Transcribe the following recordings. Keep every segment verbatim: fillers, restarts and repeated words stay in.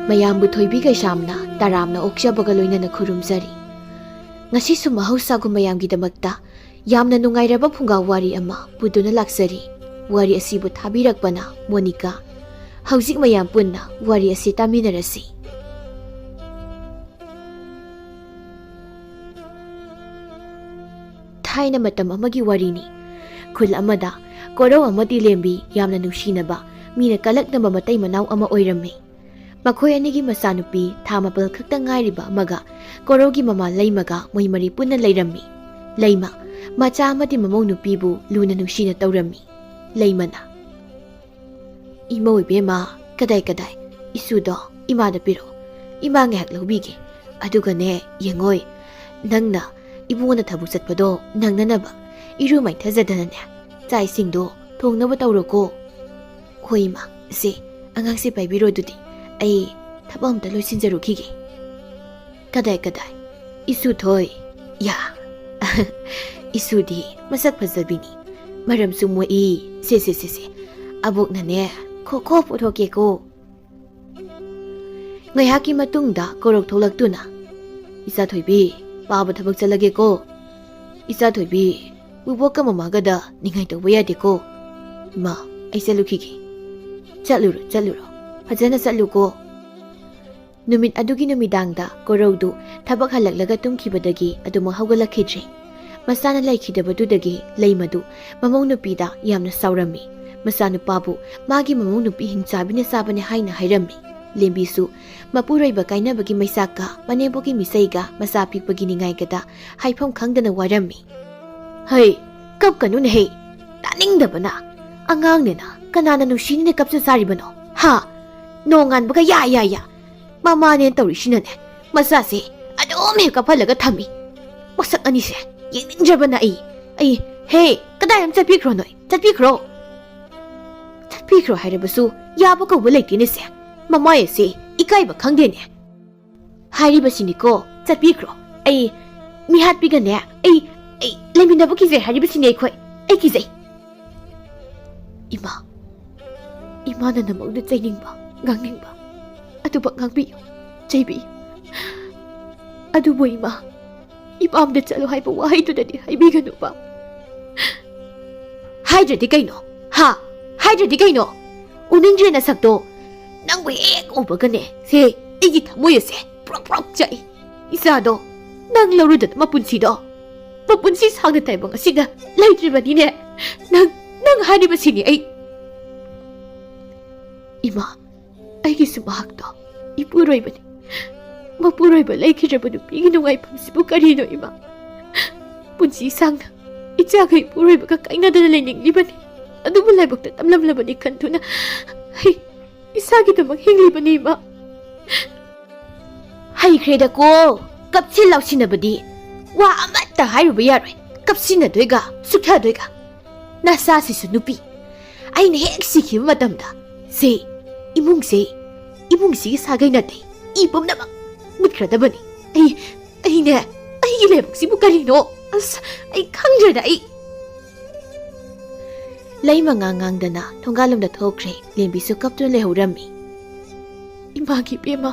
ꯃꯌꯥꯝꯕꯨ ꯊꯣꯏꯕꯤ ꯀꯩꯁꯥꯝꯅ ꯇꯔꯥꯝꯅ ꯑꯣꯛꯆꯕꯒ ꯂꯣꯏꯅꯅ ꯈꯨꯔꯨꯝꯖꯔꯤ꯫ ꯉꯁꯤꯁꯨ ꯃꯍꯧꯁꯥꯒꯨꯝ ꯃꯌꯥꯝꯒꯤꯗꯃꯛꯇ ꯌꯥꯝꯅ ꯅꯨꯡꯉꯥꯏꯔꯕ ꯐꯨꯡꯒꯥ ꯋꯥꯔꯤ ꯑꯃ ꯄꯨꯗꯨꯅ ꯂꯥꯛꯆꯔꯤ꯫ ꯋꯥꯔꯤ ꯑꯁꯤꯕꯨ ꯊꯥꯕꯤꯔꯛꯄꯅ ꯃꯣꯅꯤꯀꯥ꯫ ꯍꯧꯖꯤꯛ ꯃꯌꯥꯝ ꯄꯨꯟꯅ ꯋꯥꯔꯤ ꯑꯁꯤ ꯇꯥꯃꯤꯟꯅꯔꯁꯤ꯫ ꯊꯥꯏꯅ ꯃꯇꯝ ꯑꯃꯒꯤ ꯋꯥꯔꯤꯅꯤ꯫ ꯈꯨꯜ ꯑꯃꯗ ꯀꯣꯔꯧ ꯑꯃꯗꯤ ꯂꯦꯝꯕꯤ ꯌꯥꯝꯅ ꯅꯨꯡꯁꯤꯅꯕ, ꯃꯤꯅ ꯀꯂꯛꯅꯕ ꯃꯇꯩ ꯃꯅꯥꯎ ꯑꯃ ꯑꯣꯏꯔꯝꯃꯤ꯫ ꯃꯈꯣꯏ ꯑꯅꯤꯒꯤ ꯃꯆꯥꯅꯨꯄꯤ ꯊꯥ ꯃꯥꯄꯜ ꯈꯛꯇ ꯉꯥꯏꯔꯤꯕ ꯑꯃꯒ ꯀꯣꯔꯧꯒꯤ ꯃꯃꯥ ꯂꯩꯃꯒ ꯃꯣꯏ ꯃꯔꯤ ꯄꯨꯟꯅ ꯂꯩꯔꯝꯃꯤ꯫ ꯂꯩꯃ, ꯃꯆꯥ ꯑꯃꯗꯤ ꯃꯃꯧ ꯅꯨꯄꯤꯕꯨ ꯂꯨꯅ ꯅꯨꯡꯁꯤꯅ ꯇꯧꯔꯝꯃꯤ꯫ ꯂꯩꯃꯅ, "ꯏꯃꯧ ꯏꯕꯦꯝꯃ, ꯀꯗꯥꯏ ꯀꯗꯥꯏ, ꯏꯁꯨꯗꯣ ꯏꯃꯥꯗ ꯄꯤꯔꯛꯑꯣ, ꯏꯃꯥ ꯉꯥꯏꯍꯥꯛ ꯂꯧꯕꯤꯒꯦ꯫ ꯑꯗꯨꯒꯅꯦ, ꯌꯦꯡꯉꯣꯏ, ꯅꯪꯅ ꯏꯕꯨꯡꯉꯣꯅ ꯊꯕꯛ ꯆꯠꯄꯗꯣ ꯅꯪꯅꯅꯕ ꯏꯔꯨ ꯃꯥꯏꯊꯖꯗꯅꯅꯦ, ꯆꯥꯛ ꯏꯁꯤꯡꯗꯣ ꯊꯣꯡꯅꯕ ꯇꯧꯔꯣꯀꯣ꯫" "ꯍꯣꯏ ꯏꯃꯥ, ꯁꯦ, ꯑꯉꯥꯡꯁꯦ ꯄꯥꯏꯕꯤꯔꯣ ꯑꯗꯨꯗꯤ, ꯑꯩ ꯊꯕꯛ ꯑꯝꯇ ꯂꯣꯏꯁꯤꯟꯖꯔꯨꯈꯤꯒꯦ꯫" "ꯀꯗꯥꯏ ꯀꯗꯥꯏ, ꯏꯁꯨ ꯊꯣꯏ, ꯌꯥ, ꯏꯁꯨꯗꯤ ꯃꯁꯛ ꯐꯖꯕꯤꯅꯤ, ꯃꯔꯝꯁꯨ ꯃꯣꯛꯏ꯫ ꯁꯦ ꯁꯦ ꯁꯦ ꯁꯦ, ꯑꯕꯣꯛꯅꯅꯦ ꯈꯣ ꯈꯣ ꯄꯨꯊꯣꯛꯀꯦꯀꯣ꯫" ꯉꯥꯏꯍꯥꯛꯀꯤ ꯃꯇꯨꯡꯗ ꯀꯣꯔꯧ ꯊꯣꯛꯂꯛꯇꯨꯅ, "ꯏꯆꯥ ꯊꯣꯏꯕꯤ, ꯄꯥꯕ ꯊꯕꯛ ꯆꯠꯂꯒꯦꯀꯣ꯫ ꯏꯆꯥ ꯊꯣꯏꯕꯤ, ꯕꯨꯕꯣꯛꯀ ꯃꯃꯥꯒꯗ ꯅꯤꯡꯉꯥꯏ ꯇꯧꯕ ꯌꯥꯗꯦꯀꯣ꯫ ꯏꯃꯥ, ꯑꯩ ꯆꯠꯂꯨꯈꯤꯒꯦ꯫" "ꯆꯠꯂꯨꯔꯣ, ꯆꯠꯂꯨꯔꯣ, ꯐꯖꯅ ꯆꯠꯂꯨꯀꯣ꯫" ꯅꯨꯃꯤꯠ ꯑꯗꯨꯒꯤ ꯅꯨꯃꯤꯗꯥꯡꯗ ꯀꯣꯔꯧꯗꯨ ꯊꯕꯛ ꯍꯜꯂꯛꯂꯒ ꯇꯨꯝꯈꯤꯕꯗꯒꯤ ꯑꯗꯨꯃꯛ ꯍꯧꯒꯠꯂꯛꯈꯤꯗ꯭ꯔꯦ꯫ ꯃꯆꯥꯅ ꯂꯩꯈꯤꯗꯕꯗꯨꯗꯒꯤ ꯂꯩꯃꯗꯨ ꯃꯃꯧ ꯅꯨꯄꯤꯗ ꯌꯥꯝꯅ ꯁꯥꯎꯔꯝꯃꯤ꯫ ꯃꯆꯥꯅꯨꯄꯥꯕꯨ ꯃꯥꯒꯤ ꯃꯃꯧ ꯅꯨꯄꯤ ꯍꯤꯡꯆꯥꯕꯤꯅ ꯆꯥꯕꯅꯦ ꯍꯥꯏꯅ ꯍꯥꯏꯔꯝꯃꯤ꯫ ꯂꯦꯝꯕꯤꯁꯨ ꯃꯄꯨꯔꯣꯏꯕ ꯀꯥꯏꯅꯕꯒꯤ ꯃꯩꯆꯥꯛꯀ ꯃꯅꯦꯝꯕꯣꯛꯀꯤ ꯃꯤꯆꯩꯒ ꯃꯆꯥ ꯄꯤꯛꯄꯒꯤ ꯅꯤꯡꯉꯥꯏꯒꯗ ꯍꯥꯏꯐꯝ ꯈꯪꯗꯅ ꯋꯥꯔꯝꯃꯤ꯫ "ꯍꯩ, ꯀꯞꯀꯅꯨꯅꯦꯍꯦ, ꯇꯥꯅꯤꯡꯗꯕꯅ꯫ ꯑꯉꯥꯡꯅꯦꯅ ꯀꯅꯥꯅ ꯅꯨꯡꯁꯤꯅꯤꯅ ꯀꯞꯆ ꯆꯥꯔꯤꯕꯅꯣ? ꯍꯥ? ꯅꯣꯡꯉꯥꯟꯕꯒ ꯌꯥ ꯌꯥ ꯌꯥ꯫ ꯃꯃꯥꯅꯦꯅ ꯇꯧꯔꯤꯁꯤꯅꯅꯦ, ꯃꯆꯥꯁꯦ ꯑꯗꯨꯝ ꯍꯦꯛ ꯀꯞꯍꯜꯂꯒ ꯊꯝꯃꯤ꯫ ꯃꯁꯛ ꯑꯅꯤꯁꯦ ꯌꯦꯡꯅꯤꯡꯗ꯭ꯔꯕꯅ ꯑꯩ, ꯑꯩ, ꯍꯦ, ꯀꯗꯥꯏ ꯑꯃ ꯆꯠꯄꯤꯈ꯭ꯔꯣ ꯅꯣꯏ? ꯆꯠꯄꯤꯈ꯭ꯔꯣ꯫ ꯆꯠꯄꯤꯈ꯭ꯔꯣ ꯍꯥꯏꯔꯕꯁꯨ ꯌꯥꯕ ꯀꯧꯕ ꯂꯩꯇꯦꯅꯦ ꯁꯦ꯫ ꯃꯃꯥꯏ ꯑꯁꯦ ꯏꯀꯥꯏꯕ ꯈꯪꯗꯦꯅꯦ꯫ ꯍꯥꯏꯔꯤꯕꯁꯤꯅꯤꯀꯣ, ꯆꯠꯄꯤꯈ꯭ꯔꯣ꯫ ꯑꯩ ꯃꯤꯍꯥꯠꯄꯤꯒꯅꯦ, ꯑꯩ, ꯑꯩ ꯂꯩꯃꯤꯟꯅꯕ ꯀꯤꯖꯩ ꯍꯥꯏꯔꯤꯕꯁꯤꯅꯤ ꯑꯩꯈꯣꯏ꯫ ꯑꯩ ꯀꯤꯖꯩ꯫" "ꯏꯃꯥ, ꯏꯃꯥꯅ ꯅꯃꯧꯗ ꯆꯩꯅꯤꯡꯕ, ꯉꯥꯡꯅꯤꯡꯕ, ꯑꯗꯨꯃꯛ ꯉꯥꯡꯕꯤꯌꯨ, ꯆꯩꯕꯤꯌꯨ꯫ ꯑꯗꯨꯕꯨ ꯏꯃꯥ, ꯏꯄꯥꯝꯗ ꯆꯠꯂꯨ ꯍꯥꯏꯕ ꯋꯥꯍꯩꯗꯨꯗꯗꯤ ꯍꯥꯏꯕꯤꯒꯅꯨꯕ꯫ ꯍꯥꯏꯗ꯭ꯔꯗꯤ ꯀꯩꯅꯣ? ꯍꯥ? ꯍꯥꯏꯗ꯭ꯔꯗꯤ ꯀꯩꯅꯣ? ꯎꯅꯤꯡꯗ꯭ꯔꯦ ꯅꯁꯛꯇꯣ꯫ ꯅꯪꯕꯨ ꯍꯦꯛ ꯎꯕꯒꯅꯦ, ꯁꯦ, ꯑꯩꯒꯤ ꯊꯃꯣꯏ ꯑꯁꯦ ꯄ꯭ꯔꯣꯛ ꯄ꯭ꯔꯣꯛ ꯆꯥꯛꯏ꯫ ꯏꯆꯥꯗꯣ ꯅꯪ ꯂꯧꯔꯨꯗꯅ ꯃꯄꯨꯟꯁꯤꯗꯣ, ꯃꯄꯨꯟꯁꯤ ꯁꯥꯡꯅ ꯇꯥꯏꯕꯪ ꯑꯁꯤꯗ ꯂꯩꯇ꯭ꯔꯤꯕꯅꯤꯅꯦ꯫ ꯅꯪ, ꯅꯪ ꯍꯥꯏꯔꯤꯕꯁꯤꯅꯤ ꯑꯩ꯫ ꯏꯃꯥ, ꯑꯩꯒꯤꯁꯨ ꯃꯍꯥꯛꯇꯣ ꯏꯄꯨꯔꯣꯏꯕꯅꯤ꯫ ꯃꯄꯨꯔꯣꯏꯕ ꯂꯩꯈꯤꯗ꯭ꯔꯕ ꯅꯨꯄꯤꯒꯤ ꯅꯨꯡꯉꯥꯏꯐꯝꯁꯤꯕꯨ ꯀꯔꯤꯅꯣ ꯏꯃꯥ? ꯄꯨꯟꯁꯤ ꯁꯥꯡꯅ ꯏꯆꯥꯒ ꯏꯄꯨꯔꯣꯏꯕꯒ ꯀꯥꯏꯅꯗꯅ ꯂꯩꯅꯤꯡꯂꯤꯕꯅꯤ꯫ ꯑꯗꯨꯕꯨ ꯂꯥꯏꯕꯛꯇ ꯇꯝꯂꯝꯂꯕꯅꯤ ꯈꯟꯗꯨꯅ ꯑꯩ ꯏꯁꯥꯒꯤꯗꯃꯛ ꯍꯤꯡꯂꯤꯕꯅꯤ ꯏꯃꯥ꯫ ꯍꯩꯈ꯭ꯔꯦꯗꯀꯣ, ꯀꯞꯁꯤꯟ ꯂꯥꯎꯁꯤꯟꯅꯕꯗꯤ꯫ ꯋꯥ ꯑꯃꯠꯇ ꯍꯥꯏꯔꯨꯕ ꯌꯥꯔꯣꯏ꯫ ꯀꯞꯁꯤꯟꯅꯗꯣꯏꯒ ꯁꯨꯛꯊꯗꯣꯏꯒ꯫ ꯅꯆꯥꯁꯤꯁꯨ ꯅꯨꯄꯤ꯫ ꯑꯩꯅ ꯍꯦꯛ ꯁꯤꯈꯤꯕ ꯃꯇꯝꯗ, ꯁꯦ, ꯏꯃꯨꯡꯁꯦ, ꯏꯃꯨꯡꯁꯤꯒꯤ ꯁꯥꯒꯩ ꯅꯥꯇꯩ, ꯏ ꯄꯨꯝꯅꯃꯛ ꯃꯨꯠꯈ꯭ꯔꯗꯕꯅꯤ꯫ ꯑꯩ, ꯑꯩꯅꯦ, ꯑꯩꯒꯤ ꯂꯥꯏꯕꯛꯁꯤꯕꯨ ꯀꯔꯤꯅꯣ? ꯑꯁ, ꯑꯩ ꯈꯪꯗ꯭ꯔꯦꯗ ꯑꯩ꯫ ꯂꯩꯃꯉꯥ ꯉꯥꯡꯗꯅ ꯊꯣꯡꯒꯥꯜꯂꯣꯝꯗ ꯊꯣꯛꯈ꯭ꯔꯦ꯫ ꯂꯦꯝꯕꯤꯁꯨ ꯀꯞꯇꯨꯅ ꯂꯩꯍꯧꯔꯝꯃꯤ꯫ ꯏꯃꯥꯒꯤ ꯏꯕꯦꯝꯃ,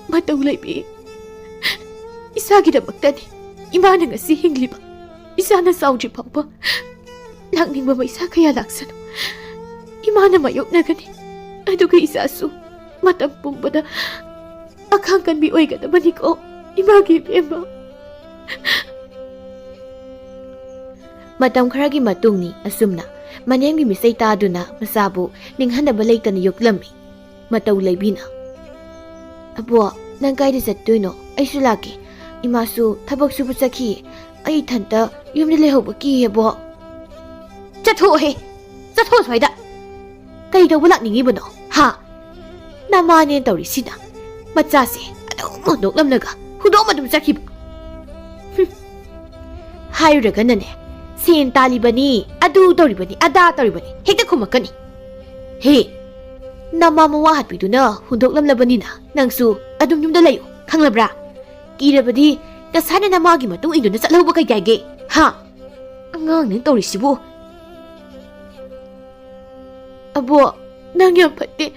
ꯃꯇꯧ ꯂꯩꯕꯤ, ꯏꯁꯥꯒꯤꯗꯃꯛꯇꯅꯤ ꯏꯃꯥꯅ ꯉꯁꯤ ꯍꯤꯡꯂꯤꯕ꯫ ꯏꯆꯥꯅ ꯆꯥꯎꯗ꯭ꯔꯤ ꯐꯥꯎꯕ ꯂꯥꯛꯅꯤꯡꯕ ꯃꯩꯁꯥ ꯀꯌꯥ ꯂꯥꯛꯁꯅꯨ, ꯏꯃꯥꯅ ꯃꯥꯌꯣꯛꯅꯒꯅꯤ꯫ ꯑꯗꯨꯒ ꯏꯆꯥꯁꯨ ꯃꯇꯝ ꯄꯨꯝꯕꯗ ꯑꯈꯥꯡ ꯀꯟꯕꯤ ꯑꯣꯏꯒꯗꯕꯅꯤꯀꯣ, ꯏꯃꯥꯒꯤ ꯏꯕꯦꯝꯃ꯫ ꯃꯇꯝ ꯈꯔꯒꯤ ꯃꯇꯨꯡꯅꯤ ꯑꯁꯨꯝꯅ ꯃꯅꯦꯝꯒꯤ ꯃꯤꯁꯩ ꯇꯥꯗꯨꯅ ꯃꯆꯥꯕꯨ ꯅꯤꯡꯍꯟꯅꯕ ꯂꯩꯇꯅ ꯌꯣꯛꯂꯝꯃꯤ꯫ ꯃꯇꯧ ꯂꯩꯕꯤꯅ, "ꯑꯕꯣ, ꯅꯪ ꯀꯥꯏꯗ ꯆꯠꯇꯣꯏꯅꯣ? ꯑꯩꯁꯨ ꯂꯥꯛꯀꯦ꯫ ꯏꯃꯥꯁꯨ ꯊꯕꯛ ꯁꯨꯕ ꯆꯠꯈꯤ꯫ ꯑꯩ ꯏꯊꯟꯇ ꯌꯨꯝꯗ ꯂꯩꯍꯧꯕ ꯀꯤꯌꯦꯕꯣ꯫" "ꯆꯠꯊꯣꯛꯑꯣꯍꯦ, ꯆꯠꯊꯣꯛꯑꯣ ꯁ꯭ꯋꯥꯏꯗ꯫ ꯀꯩ ꯇꯧꯕ ꯂꯥꯛꯅꯤꯡꯉꯤꯕꯅꯣ, ꯍꯥ? ꯅꯃꯥꯅꯦꯅ ꯇꯧꯔꯤꯁꯤꯅ ꯃꯆꯥꯁꯦ ꯑꯗꯨꯝ ꯍꯨꯟꯗꯣꯛꯂꯝꯂꯒ ꯍꯨꯟꯗꯣꯛꯑꯝ ꯑꯗꯨꯝ ꯆꯠꯈꯤꯕ꯫ ꯍꯨꯝ꯫ ꯍꯥꯏꯔꯨꯔꯒꯅꯅꯦ, ꯁꯦꯟ ꯇꯥꯜꯂꯤꯕꯅꯤ, ꯑꯗꯨ ꯇꯧꯔꯤꯕꯅꯤ, ꯑꯗꯥ ꯇꯧꯔꯤꯕꯅꯤ ꯍꯦꯛꯇ ꯈꯨꯝꯃꯛꯀꯅꯤ꯫ ꯍꯦ, ꯅꯃꯥ ꯃꯋꯥ ꯍꯥꯠꯄꯤꯗꯨꯅ ꯍꯨꯟꯗꯣꯛꯂꯝꯂꯕꯅꯤꯅ ꯅꯪꯁꯨ ꯑꯗꯨꯝ ꯌꯨꯝꯗ ꯂꯩꯌꯨ, ꯈꯪꯂꯕ꯭ꯔꯥ? ꯀꯤꯔꯕꯗꯤ ꯉꯁꯥꯏꯅ ꯅꯃꯥꯒꯤ ꯃꯇꯨꯡ ꯏꯟꯗꯨꯅ ꯆꯠꯍꯧꯕ ꯀꯩ ꯀꯥꯏꯒꯦ, ꯍꯥ?" ꯑꯉꯥꯡꯅꯦ ꯇꯧꯔꯤꯁꯤꯕꯨ꯫ "ꯑꯕꯣ, ꯅꯪ ꯌꯥꯝ ꯐꯠꯇꯦ꯫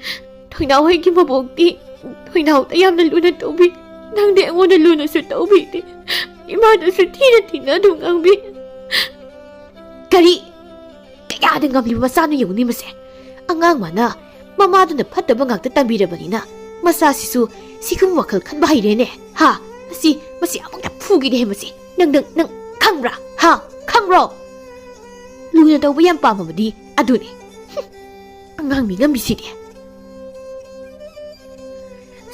ꯊꯣꯏꯅꯥꯎ ꯍꯣꯏꯒꯤ ꯃꯕꯣꯛꯇꯤ ꯊꯣꯏꯅꯥꯎꯗ ꯌꯥꯝꯅ ꯂꯨꯅ ꯇꯧꯕꯤ꯫ ꯅꯪꯗꯤ ꯑꯩꯉꯣꯟꯗ ꯂꯨꯅꯁꯨ ꯇꯧꯕꯤꯗꯦ꯫ ꯏꯃꯥꯗꯁꯨ ꯊꯤꯅ ꯊꯤꯅ ꯑꯗꯨꯝ ꯉꯥꯡꯕꯤ꯫ ꯀꯔꯤ? ꯀꯌꯥꯗ ꯉꯝꯂꯤꯕ ꯃꯆꯥꯅꯣ ꯌꯦꯡꯉꯨꯅꯦ ꯃꯁꯦ꯫ ꯑꯉꯥꯡ ꯃꯥꯅ ꯃꯃꯥꯗꯨꯅ ꯐꯠꯇꯕ ꯉꯥꯛꯇ ꯇꯝꯕꯤꯔꯕꯅꯤꯅ ꯃꯆꯥꯁꯤꯁꯨ ꯁꯤꯒꯨꯝꯕ ꯋꯥꯈꯜ ꯈꯟꯕ ꯍꯩꯔꯦꯅꯦ꯫ ꯍꯥ? ꯃꯁꯤ, ꯃꯁꯤ ꯑꯃꯨꯛꯇ ꯐꯨꯒꯦꯅꯦ ꯃꯁꯤ꯫ ꯅꯪ, ꯅꯪ, ꯅꯪ ꯈꯪꯕ꯭ꯔꯥ? ꯍꯥ? ꯈꯪꯕ꯭ꯔꯣ? ꯂꯨꯅ ꯇꯧꯕ ꯌꯥꯝ ꯄꯥꯝꯃꯕꯗꯤ ꯑꯗꯨꯅꯤ꯫ ꯍꯨꯝ, ꯑꯉꯥꯡ ꯃꯤ ꯉꯝꯕꯤꯁꯤꯗꯤ꯫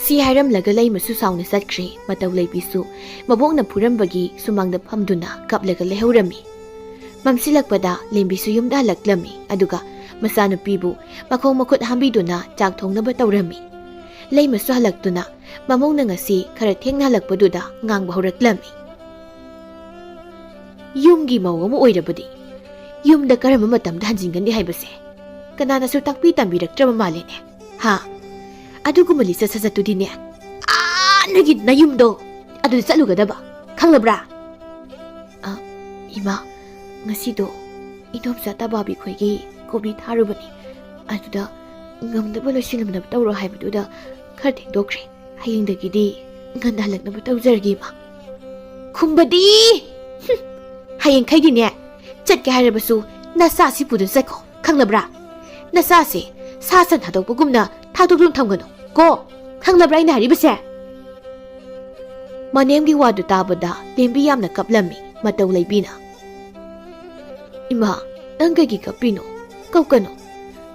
ꯁꯤ ꯍꯥꯏꯔꯝꯂꯒ ꯂꯩꯃꯁꯨ ꯁꯥꯎꯅ ꯆꯠꯈ꯭ꯔꯦ꯫ ꯃꯇꯧ ꯂꯩꯕꯤꯁꯨ ꯃꯕꯣꯛꯅ ꯐꯨꯔꯝꯕꯒꯤ ꯁꯨꯃꯥꯡꯗ ꯐꯝꯗꯨꯅ ꯀꯞꯂꯒ ꯂꯩꯍꯧꯔꯝꯃꯤ꯫ ꯃꯝꯁꯤꯜꯂꯛꯄꯗ ꯂꯦꯝꯕꯤꯁꯨ ꯌꯨꯝꯗ ꯍꯜꯂꯛꯂꯝꯃꯤ꯫ ꯑꯗꯨꯒ ꯃꯆꯥꯅꯨꯄꯤꯕꯨ ꯃꯈꯣꯡ ꯃꯈꯨꯠ ꯍꯥꯝꯕꯤꯗꯨꯅ ꯆꯥꯛ ꯊꯣꯡꯅꯕ ꯇꯧꯔꯝꯃꯤ꯫ ꯂꯩꯃꯁꯨ ꯍꯜꯂꯛꯇꯨꯅ ꯃꯕꯣꯛꯅ ꯉꯁꯤ ꯈꯔ ꯊꯦꯡꯅ ꯍꯜꯂꯛꯄꯗꯨꯗ ꯉꯥꯡꯕ ꯍꯧꯔꯛꯂꯝꯃꯤ꯫ ꯌꯨꯝꯒꯤ ꯃꯧ ꯑꯃ ꯑꯣꯏꯔꯕꯗꯤ ꯌꯨꯝꯗ ꯀꯔꯝꯕ ꯃꯇꯝꯗ ꯍꯟꯖꯤꯟꯒꯅꯤ ꯍꯥꯏꯕꯁꯦ ꯀꯅꯥꯅꯁꯨ ꯇꯥꯛꯄꯤ ꯇꯝꯕꯤꯔꯛꯇ꯭ꯔꯕ ꯃꯥꯜꯂꯦꯅꯦ꯫ ꯍꯥ? ꯑꯗꯨꯒꯨꯝꯕ ꯂꯤꯆꯠ ꯁꯥꯖꯠꯇꯨꯗꯤꯅꯦ, ꯑꯥ, ꯅꯣꯏꯒꯤ ꯅꯌꯨꯝꯗꯣ ꯑꯗꯨꯗ ꯆꯠꯂꯨꯒꯗꯕ, ꯈꯪꯂꯕ꯭ꯔꯥ? ꯑ, ꯏꯃꯥ, ꯉꯁꯤꯗꯣ ꯏꯗꯣꯝꯆꯥ ꯇꯕꯥꯕꯤ ꯈꯣꯏꯒꯤ ꯀꯣꯕꯤ ꯊꯥꯔꯨꯕꯅꯤ꯫ ꯑꯗꯨꯗ ꯉꯝꯅꯕ ꯂꯣꯏꯁꯤꯜꯂꯝꯅꯕ ꯇꯧꯔꯣ ꯍꯥꯏꯕꯗꯨꯗ ꯈꯔ ꯊꯦꯡꯗꯣꯛꯈ꯭ꯔꯦ꯫ ꯍꯌꯦꯡꯗꯒꯤꯗꯤ ꯉꯟꯅ ꯍꯜꯂꯛꯅꯕ ꯇꯧꯖꯔꯒꯦ, ꯏꯃꯥ꯫ ꯈꯨꯝꯕꯗꯤ! ꯍꯨꯝ! ꯍꯌꯦꯡꯈꯩꯗꯤꯅꯦ, ꯆꯠꯀꯦ ꯍꯥꯏꯔꯕꯁꯨ ꯅꯆꯥꯁꯤ ꯄꯨꯗꯨꯅ ꯆꯠꯈꯣ, ꯈꯪꯂꯕ꯭ꯔꯥ? ꯅꯆꯥꯁꯦ ꯁꯥ ꯁꯟ ꯊꯥꯗꯣꯛꯄꯒꯨꯝꯅ ꯊꯥꯗꯣꯛꯇꯨꯅ ꯊꯝꯒꯅꯨ ꯀꯣ, ꯈꯪꯂꯕ꯭ꯔꯥ ꯑꯩꯅ ꯍꯥꯏꯔꯤꯕꯁꯦ? ꯃꯅꯦꯝꯒꯤ ꯋꯥꯗꯨ ꯇꯥꯕꯗ ꯂꯦꯝꯕꯤ ꯌꯥꯝꯅ ꯀꯞꯂꯝꯃꯤ꯫ ꯃꯇꯧ ꯂꯩꯕꯤꯅ, "ꯏꯃꯥ, ꯅꯪ ꯀꯩꯒꯤ ꯀꯞꯄꯤꯅꯣ? ꯀꯞꯀꯅꯨ꯫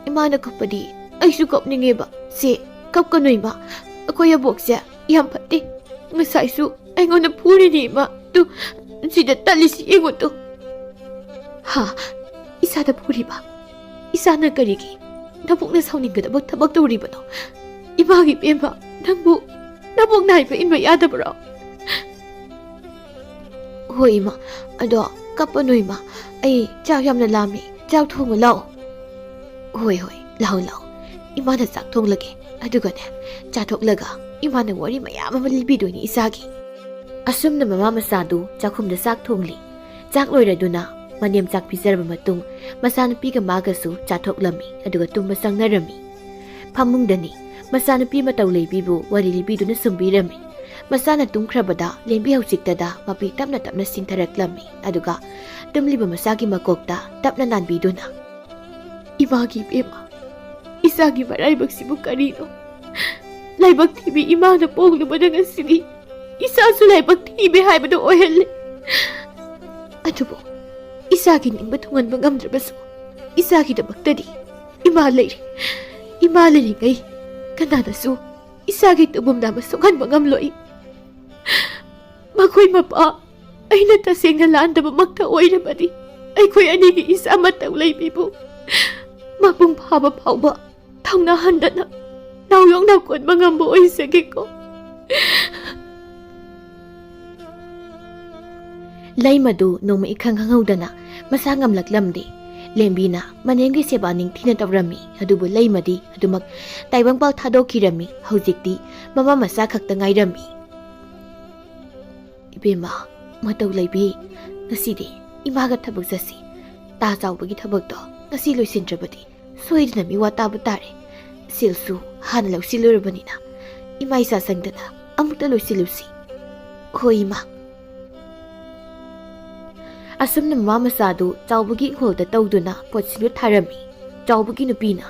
ꯏꯃꯥꯅ ꯀꯞꯄꯗꯤ ꯑꯩꯁꯨ ꯀꯞꯅꯤꯡꯉꯦꯕ꯫ ꯁꯦ, ꯀꯞꯀꯅꯨ ꯏꯃꯥ꯫ ꯑꯩꯈꯣꯏ ꯑꯕꯣꯛꯁꯦ ꯌꯥꯝ ꯐꯠꯇꯦ꯫ ꯉꯁꯥꯏꯁꯨ ꯑꯩꯉꯣꯟꯗ ꯐꯨꯔꯤꯅꯤ ꯏꯃꯥ꯫ ꯇꯨ, ꯁꯤꯗ ꯇꯠꯂꯤꯁꯤ ꯌꯦꯡꯉꯨ ꯇꯨ꯫" "ꯍꯥ? ꯏꯁꯥꯗ ꯐꯨꯔꯤꯕ? ꯏꯁꯥꯅ ꯀꯔꯤꯒꯤ ꯅꯕꯨꯛꯅ ꯁꯥꯎꯅꯤꯡꯒꯗꯕ ꯊꯕꯛ ꯇꯧꯔꯤꯕꯅꯣ? ꯏꯃꯥꯒꯤ ꯄꯦꯝꯃ, ꯅꯪꯕꯨ ꯅꯕꯨꯛ ꯅꯥꯏꯕ ꯏꯟꯕ ꯌꯥꯗꯕ꯭ꯔꯣ?" "ꯍꯣꯏ ꯏꯃꯥ, ꯑꯗꯣ ꯀꯞꯄꯅꯨ ꯏꯃꯥ, ꯑꯩ ꯆꯥꯛ ꯌꯥꯝꯅ ꯂꯥꯝꯃꯤ, ꯆꯥꯛ ꯊꯣꯡꯉꯨ ꯂꯥꯛꯑꯣ꯫" "ꯍꯣꯏ, ꯍꯣꯏ, ꯂꯥꯛꯑꯣ, ꯂꯥꯛꯑꯣ, ꯏꯃꯥꯅ ꯆꯥꯛ ꯊꯣꯡꯂꯒꯦ, ꯑꯗꯨꯒꯅꯦ, ꯆꯥꯊꯣꯛꯂꯒ ꯏꯃꯥꯅ ꯋꯥꯔꯤ ꯃꯌꯥꯝ ꯑꯃ ꯂꯤꯕꯤꯗꯣꯏꯅꯤ ꯏꯆꯥꯒꯤ꯫" ꯑꯁꯨꯝꯅ ꯃꯃꯥ ꯃꯆꯥꯗꯨ ꯆꯥꯛꯈꯨꯝꯗ ꯆꯥꯛ ꯊꯣꯡꯂꯤ꯫ ꯆꯥꯛ ꯂꯣꯏꯔꯗꯨꯅ ꯃꯅꯦꯝ ꯆꯥꯛ ꯄꯤꯖꯔꯕ ꯃꯇꯨꯡ ꯃꯆꯥꯅꯨꯄꯤꯒ ꯃꯥꯒꯁꯨ ꯆꯥꯊꯣꯛꯂꯝꯃꯤ, ꯑꯗꯨꯒ ꯇꯨꯝꯕ ꯆꯪꯅꯔꯝꯃꯤ꯫ ꯐꯃꯨꯡꯗꯅꯤ ꯃꯆꯥꯅꯨꯄꯤ ꯃꯇꯧ ꯂꯩꯕꯤꯕꯨ ꯋꯥꯔꯤ ꯂꯤꯕꯤꯗꯨꯅ ꯁꯨꯝꯕꯤꯔꯝꯃꯤ꯫ ꯃꯆꯥꯅ ꯇꯨꯝꯈ꯭ꯔꯕꯗ ꯂꯦꯝꯕꯤ ꯍꯧꯖꯤꯛꯇꯗ ꯃꯄꯤ ꯇꯞꯅ ꯇꯞꯅ ꯁꯤꯡꯊꯔꯛꯂꯝꯃꯤ, ꯑꯗꯨꯒ ꯇꯨꯝꯂꯤꯕ ꯃꯆꯥꯒꯤ ꯃꯀꯣꯛꯇ ꯇꯞꯅ ꯅꯥꯟꯕꯤꯗꯨꯅ, "ꯏꯃꯥꯒꯤ ꯏꯕꯦꯝꯃ, ꯏꯆꯥꯒꯤ ꯃꯔꯥꯏꯕꯛꯁꯤꯕꯨ ꯀꯔꯤꯅꯣ? ꯂꯥꯏꯕꯛ ꯊꯤꯕꯤ ꯏꯃꯥꯅ ꯄꯣꯛꯂꯨꯕꯗ ꯉꯁꯤꯗꯤ ꯏꯆꯥꯁꯨ ꯂꯥꯏꯕꯛ ꯊꯤꯕꯤ ꯍꯥꯏꯕꯗꯨ ꯑꯣꯏꯍꯜꯂꯦ꯫ ꯑꯗꯨꯕꯨ ꯏꯆꯥꯒꯤ ꯅꯤꯡꯕ ꯊꯨꯡꯍꯟꯕ ꯉꯝꯗ꯭ꯔꯕꯁꯨ ꯏꯆꯥꯒꯤꯗꯃꯛꯇꯗꯤ ꯏꯃꯥ ꯂꯩꯔꯤ꯫ ꯏꯃꯥ ꯂꯩꯔꯤꯉꯩ ꯀꯅꯥꯅꯁꯨ ꯏꯆꯥꯒꯤ ꯇꯨꯕꯨꯝ ꯅꯥꯕ ꯁꯣꯛꯍꯟꯕ ꯉꯝꯂꯣꯏ꯫ ꯃꯈꯣꯏ ꯃꯄꯥ ꯑꯩꯅ ꯇꯁꯦꯡꯅ ꯂꯥꯟꯗꯕꯃꯛꯇ ꯑꯣꯏꯔꯕꯗꯤ ꯑꯩꯈꯣꯏ ꯑꯅꯤꯒꯤ ꯏꯆꯥ ꯃꯇꯧ ꯂꯩꯕꯤꯕꯨ ꯃꯄꯨꯡ ꯐꯥꯕ ꯐꯥꯎꯕ ꯊꯧꯅꯥ ꯍꯟꯗꯅ ꯅꯥꯎꯌꯣꯛꯅ ꯀꯣꯟꯕ ꯉꯝꯕ ꯑꯣꯏꯖꯒꯦꯀꯣ꯫" ꯂꯩꯃꯗꯨ ꯅꯣꯡꯃ ꯏꯈꯪ ꯈꯪꯍꯧꯗꯅ ꯃꯁꯥ ꯉꯝꯂꯛꯂꯝꯗꯦ꯫ ꯂꯦꯝꯕꯤꯅ ꯃꯅꯦꯝꯒꯤ ꯁꯦꯕꯥ ꯅꯤꯡꯊꯤꯅ ꯇꯧꯔꯝꯃꯤ, ꯑꯗꯨꯕꯨ ꯂꯩꯃꯗꯤ ꯑꯗꯨꯃꯛ ꯇꯥꯏꯕꯪꯄꯥꯜ ꯊꯥꯗꯣꯛꯈꯤꯔꯝꯃꯤ꯫ ꯍꯧꯖꯤꯛꯇꯤ ꯃꯃꯥ ꯃꯆꯥ ꯈꯛꯇ ꯉꯥꯏꯔꯝꯃꯤ꯫ "ꯏꯕꯦꯝꯃ, ꯃꯇꯧ ꯂꯩꯕꯤ, ꯉꯁꯤꯗꯤ ꯏꯃꯥꯒ ꯊꯕꯛ ꯆꯠꯁꯤ꯫ ꯇꯥ ꯆꯥꯎꯕꯒꯤ ꯊꯕꯛꯇꯣ ꯉꯁꯤ ꯂꯣꯏꯁꯤꯟꯗ꯭ꯔꯕꯗꯤ ꯁꯣꯏꯗꯅ ꯃꯤꯋꯥ ꯇꯥꯕ ꯇꯥꯔꯦ꯫ ꯁꯦꯜꯁꯨ ꯍꯥꯟꯅ ꯂꯧꯁꯤꯜꯂꯨꯔꯕꯅꯤꯅ ꯏꯃꯥ ꯏꯆꯥ ꯆꯪꯗꯅ ꯑꯃꯨꯛꯇ ꯂꯣꯏꯁꯤꯜꯂꯨꯁꯤ꯫" "ꯍꯣꯏ ꯏꯃꯥ꯫" ꯑꯁꯨꯝꯅ ꯃꯃꯥ ꯃꯆꯥꯗꯨ ꯆꯥꯎꯕꯒꯤ ꯏꯪꯈꯣꯜꯗ ꯇꯧꯗꯨꯅ ꯄꯣꯠꯁꯤꯡꯗꯨ ꯊꯥꯔꯝꯃꯤ꯫ ꯆꯥꯎꯕꯒꯤ ꯅꯨꯄꯤꯅ,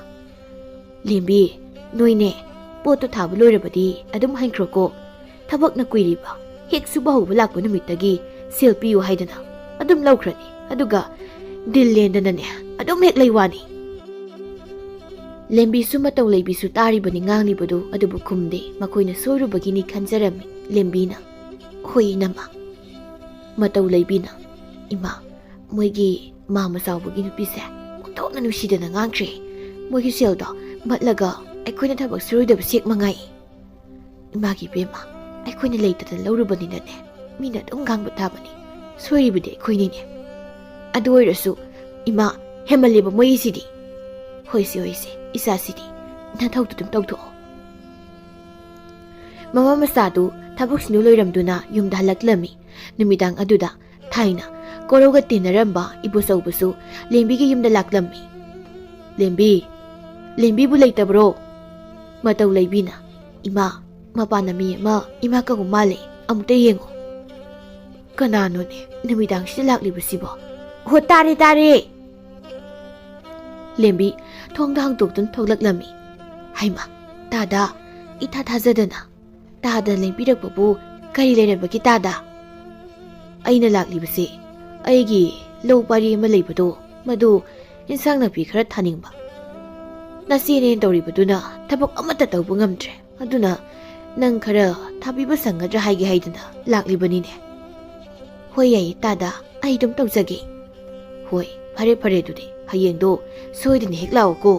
"ꯂꯦꯝꯕꯤ, ꯅꯣꯏꯅꯦ ꯄꯣꯠꯇꯨ ꯊꯥꯕ ꯂꯣꯏꯔꯕꯗꯤ ꯑꯗꯨꯝ ꯍꯟꯈ꯭ꯔꯣꯀꯣ꯫ ꯊꯕꯛꯅ ꯀꯨꯏꯔꯤꯕ, ꯍꯦꯛ ꯁꯨꯕ ꯍꯧꯕ ꯂꯥꯛꯄ ꯅꯨꯃꯤꯠꯇꯒꯤ ꯁꯦꯜ ꯄꯤꯌꯨ ꯍꯥꯏꯗꯅ ꯑꯗꯨꯝ ꯂꯧꯈ꯭ꯔꯅꯤ, ꯑꯗꯨꯒ ꯗꯤꯜ ꯂꯦꯟꯗꯅꯅꯦ ꯑꯗꯨꯝ ꯍꯦꯛ ꯂꯩ ꯋꯥꯅꯤ꯫" ꯂꯦꯝꯕꯤꯁꯨ ꯃꯇꯧ ꯂꯩꯕꯤꯁꯨ ꯇꯥꯔꯤꯕꯅꯤ ꯉꯥꯡꯂꯤꯕꯗꯨ, ꯑꯗꯨꯕꯨ ꯈꯨꯝꯗꯦ꯫ ꯃꯈꯣꯏꯅ ꯁꯣꯏꯔꯨꯕꯒꯤꯅꯤ ꯈꯟꯖꯔꯝꯃꯤ ꯂꯦꯝꯕꯤꯅ꯫ "ꯍꯣꯏ ꯏꯅꯝꯃ꯫" ꯃꯇꯧ ꯂꯩꯕꯤꯅ, "ꯏꯃꯥ, ꯃꯣꯏꯒꯤ ꯃꯥꯃ ꯆꯥꯎꯕꯒꯤ ꯅꯨꯄꯤꯁꯦ ꯑꯣꯟꯊꯣꯛꯅ ꯅꯨꯡꯁꯤꯗꯅ ꯉꯥꯡꯈ꯭ꯔꯦ꯫ ꯃꯣꯏꯒꯤ ꯁꯦꯜꯗꯣ ꯃꯠꯂꯒ ꯑꯩꯈꯣꯏꯅ ꯊꯕꯛ ꯁꯨꯔꯣꯏꯗꯕ ꯁꯦꯛ ꯃꯉꯥꯏ꯫ ꯏꯃꯥꯒꯤ ꯏꯕꯦꯝꯃ, ꯑꯩꯈꯣꯏꯅ ꯂꯩꯇꯗꯅ ꯂꯧꯔꯨꯕꯅꯤꯅꯅꯦ, ꯃꯤꯅ ꯑꯗꯨꯝ ꯉꯥꯡꯕ ꯇꯥꯕꯅꯤ꯫ ꯁꯣꯏꯔꯤꯕꯗꯤ ꯑꯩꯈꯣꯏꯅꯤꯅꯦ꯫ ꯑꯗꯨ ꯑꯣꯏꯔꯁꯨ ꯏꯃꯥ, ꯍꯦꯃꯜꯂꯦꯕ ꯃꯣꯏꯒꯤꯁꯤꯗꯤ꯫" "ꯍꯣꯏꯁꯦ, ꯍꯣꯏꯁꯦ, ꯏꯆꯥꯁꯤꯗꯤ ꯅꯊꯧꯗꯨ ꯑꯗꯨꯝ ꯇꯧꯊꯣꯛꯑꯣ꯫" ꯃꯃꯥ ꯃꯆꯥꯗꯨ ꯊꯕꯛꯁꯤꯡꯗꯨ ꯂꯣꯏꯔꯝꯗꯨꯅ ꯌꯨꯝꯗ ꯍꯜꯂꯛꯂꯝꯃꯤ꯫ ꯅꯨꯃꯤꯗꯥꯡ ꯑꯗꯨꯗ ꯊꯥꯏꯅ ꯀꯣꯔꯧꯒ ꯇꯤꯟꯅꯔꯝꯕ ꯏꯕꯣꯆꯧꯕꯁꯨ ꯂꯦꯝꯕꯤꯒꯤ ꯌꯨꯝꯗ ꯂꯥꯛꯂꯝꯃꯤ꯫ "ꯂꯦꯝꯕꯤ, ꯂꯦꯝꯕꯤꯕꯨ ꯂꯩꯇꯕ꯭ꯔꯣ?" ꯃꯇꯧ ꯂꯩꯕꯤꯅ, "ꯏꯃꯥ, ꯃꯄꯥꯟꯅ ꯃꯤ ꯑꯃ ꯏꯃꯥ ꯀꯧꯕ ꯃꯥꯜꯂꯦ, ꯑꯃꯨꯛꯇ ꯌꯦꯡꯉꯣ꯫ ꯀꯅꯥꯅꯣꯅꯦ ꯅꯨꯃꯤꯗꯥꯡꯁꯤꯗ ꯂꯥꯛꯂꯤꯕꯁꯤꯕꯣ? ꯍꯣ, ꯇꯥꯔꯦ, ꯇꯥꯔꯦ!" ꯂꯦꯝꯕꯤ ꯊꯣꯡꯗ ꯍꯥꯡꯗꯣꯛꯇꯨꯅ ꯊꯣꯛꯂꯛꯂꯝꯃꯤ꯫ "ꯍꯩꯃꯥ, ꯇꯥꯗ, ꯏꯊꯥ ꯊꯥꯖꯗꯅ ꯇꯥꯗ ꯂꯦꯡꯕꯤꯔꯛꯄꯕꯨ ꯀꯔꯤ ꯂꯩꯔꯕꯒꯦ ꯇꯥꯗ?" "ꯑꯩꯅ ꯂꯥꯛꯂꯤꯕꯁꯦ ꯑꯩꯒꯤ ꯂꯧ ꯄꯔꯤ ꯑꯃ ꯂꯩꯕꯗꯣ, ꯃꯗꯨ ꯏꯟꯁꯥꯡ ꯅꯥꯄꯤ ꯈꯔ ꯊꯥꯅꯤꯡꯕ꯫ ꯅꯆꯦꯅꯦꯅ ꯇꯧꯔꯤꯕꯗꯨꯅ ꯊꯕꯛ ꯑꯃꯠꯇ ꯇꯧꯕ ꯉꯝꯗ꯭ꯔꯦ꯫ ꯑꯗꯨꯅ ꯅꯪ ꯈꯔ ꯊꯥꯕꯤꯕ ꯁꯪꯒꯗ꯭ꯔꯥ ꯍꯥꯏꯒꯦ ꯍꯥꯏꯗꯨꯅ ꯂꯥꯛꯂꯤꯕꯅꯤꯅꯦ꯫" "ꯍꯣꯏ, ꯌꯥꯏꯌꯦ ꯇꯥꯗ, ꯑꯩ ꯑꯗꯨꯝ ꯇꯧꯖꯒꯦ꯫" "ꯍꯣꯏ, ꯐꯔꯦ ꯐꯔꯦ, ꯑꯗꯨꯗꯤ ꯍꯌꯦꯡꯗꯣ ꯁꯣꯏꯗꯅ ꯍꯦꯛ ꯂꯥꯛꯑꯣꯀꯣ꯫"